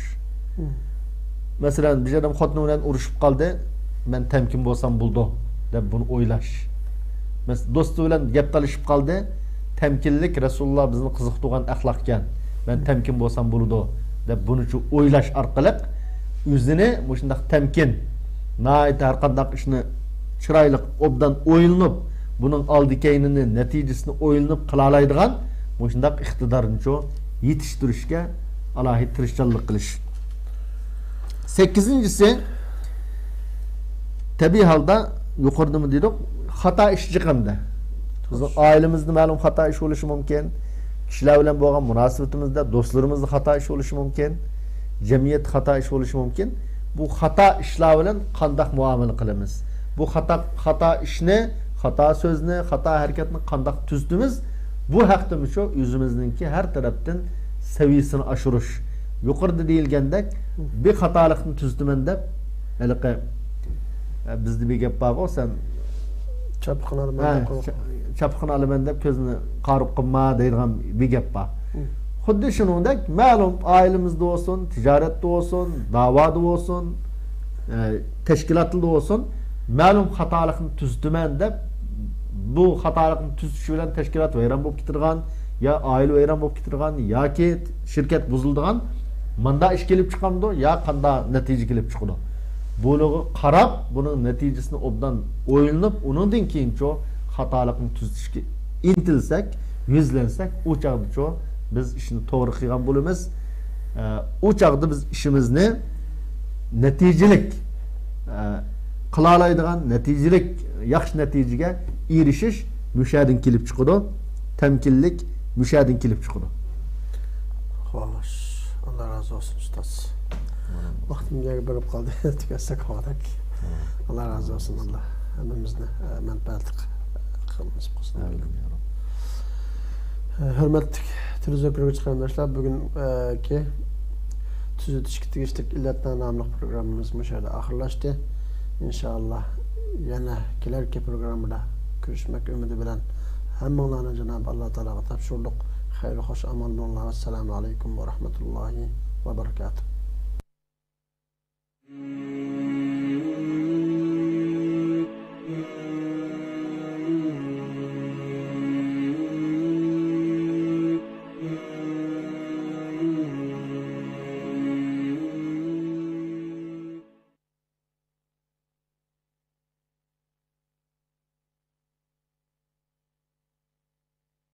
مەسىلەن، بىر ئادەم خوتۇنى بىلەن ئۇرۇشۇپ قالدى، مەن تەمكىن بولسام بولىدۇ، دەپ بۇنى ئويلاش. مەس-، دوستى بىلەن گەپ تالىشىپ قالدى، تەمكىنلىك رەسۇلۇللا بىزنى قىزىقتۇرغان ئەخلاق ئىكەن، مەن تەمكىن بولسام بولىدۇ، دەپ بۇنىچۇ ئويلاش ئارقىلىق ئۆزىنى مۇشۇنداق تەمكىن، ناھايىتى ھەر قانداق ئىشنى چىرايلىق، ئوبدان ئويلىنىپ، بۇنىڭ ئالدى كەينىنى، نەتىجىسىنى ئويلىنىپ قىلالايدىغان مۇشۇنداق ئىقتىدارنىچۇ يېتىشتۈرۈشكە ئالاھىدە تىرىشچانلىق قىلىش. سەككىزىنچىسى، تەبىئىي ھالدا يۇقىرىدىمۇ دېدۇق، خاتا ئىش جىق ئەمدى. بىزنىڭ ئائىلىمىزدە مەلۇم خاتا ئىش بولۇشى مۇمكىن، كىشىلەر بىلەن بولغان مۇناسىۋىتىمىزدە، دوستلىرىمىزدا خاتا ئىش بولۇشى مۇمكىن، جەمئىيەتتە خاتا ئىش بولۇشى مۇمكىن. بۇ خاتا ئىشلار بىلەن قانداق مۇئامىلە قىلىمىز؟ بۇ خاتا، خاتا ئىشنى، خاتا سۆزنى، خاتا ھەرىكەتنى قانداق تۈزىتىمىز؟ بۇ ھەقتىمۇ شۇ ئۆزىمىزنىڭكى ھەر تەرەپتىن سەۋىيەسىنى ئاشۇرۇش. يۇقىرىدا دېيىلگەندەك، بىر خاتالىقنى تۈزىتىمەن دەپ، ھېلىقى، ئە، بىزدە بىر گەپ بارغۇ، سەن چاپىقىنى ئالىمەن ھە، دەپ قويۇپ چا-، چاپىقىنى ئالىمەن دەپ كۆزنى قارىغا قىلما دەيدىغان بىر گەپ بار. خۇددى شۇنىڭدەك، مەلۇم ئائىلىمىزدە بولسۇن، تىجارەتتە بولسۇن، داۋادا بولسۇن، ئە، تەشكىلاتلىرىدا بولسۇن، مەلۇم خاتالىقنى تۈزىتىمەن دەپ، بۇ خاتالىقنى تۈزىتىش بىلەن تەشكىلات ۋەيران بولۇپ كېتىدىغان، يا ئائىلە ۋەيران بولۇپ كېتىدىغان، ياكى شىركەت بۇزۇلىدىغان، ماندا ئىش كېلىپ چىقامدۇ، يا قاندا نەتىجە كېلىپ چىقىدۇ؟ بۇنىڭغا قاراپ، بۇنىڭ نەتىجىسىنى ئوبدان ئويلىنىپ، ئۇنىڭدىن كېيىنچۇ خاتالىقنى تۈزىتىشكە ئىنتىلسەك، يۈزلەنسەك، ئۇ چاغدىچۇ بىز ئىشنى توغرا قىلغان بولىمىز. ئە، ئۇ چاغدا بىز ئىشىمىزنى نەتىجىلىك، ئە، قىلالايدىغان، نەتىجىلىك، ياخشى نەتىجىگە ئېرىشىش مۇشەدىن كېلىپ چىقىدۇ. تەمكىنلىك مۇشەدىن كېلىپ چىقىدۇ. خوش، ئاللا رازى بولسۇن، ئۇستاز. ۋاقتىمىز يەرگە بېرىپ قالدى، تۈگەتسەك بولغۇدەك. ئاللا رازى بولسۇن، ئاللا ھەممىمىزنى، ئە، مەنپەئەتلىك قىلىپ نېسىپ قىلسۇن. ئامىن، يا رەب. ھۆرمەتلىك تېلېۋىزور كۆرگۈچى قېرىنداشلار، بۈگۈنكى تۈزىتىشكە تېگىشلىك ئىللەتلەر ناملىق پروگراممىمىز مۇشۇ يەردە ئاخىرلاشتى. ئىنشائاللا، يەنە كېلەركى پروگراممىدا كۆرۈشمەك ئۈمىدى بىلەن ھەممىڭلارنى جانابى ئاللا تائالاغا تاپشۇردۇق. خەير خوش ئامان بولۇڭلار. ۋەسسالامۇ ئەلەيكۇم ۋە رەھمەتۇللاھى ۋە بەرىكاتۇھ.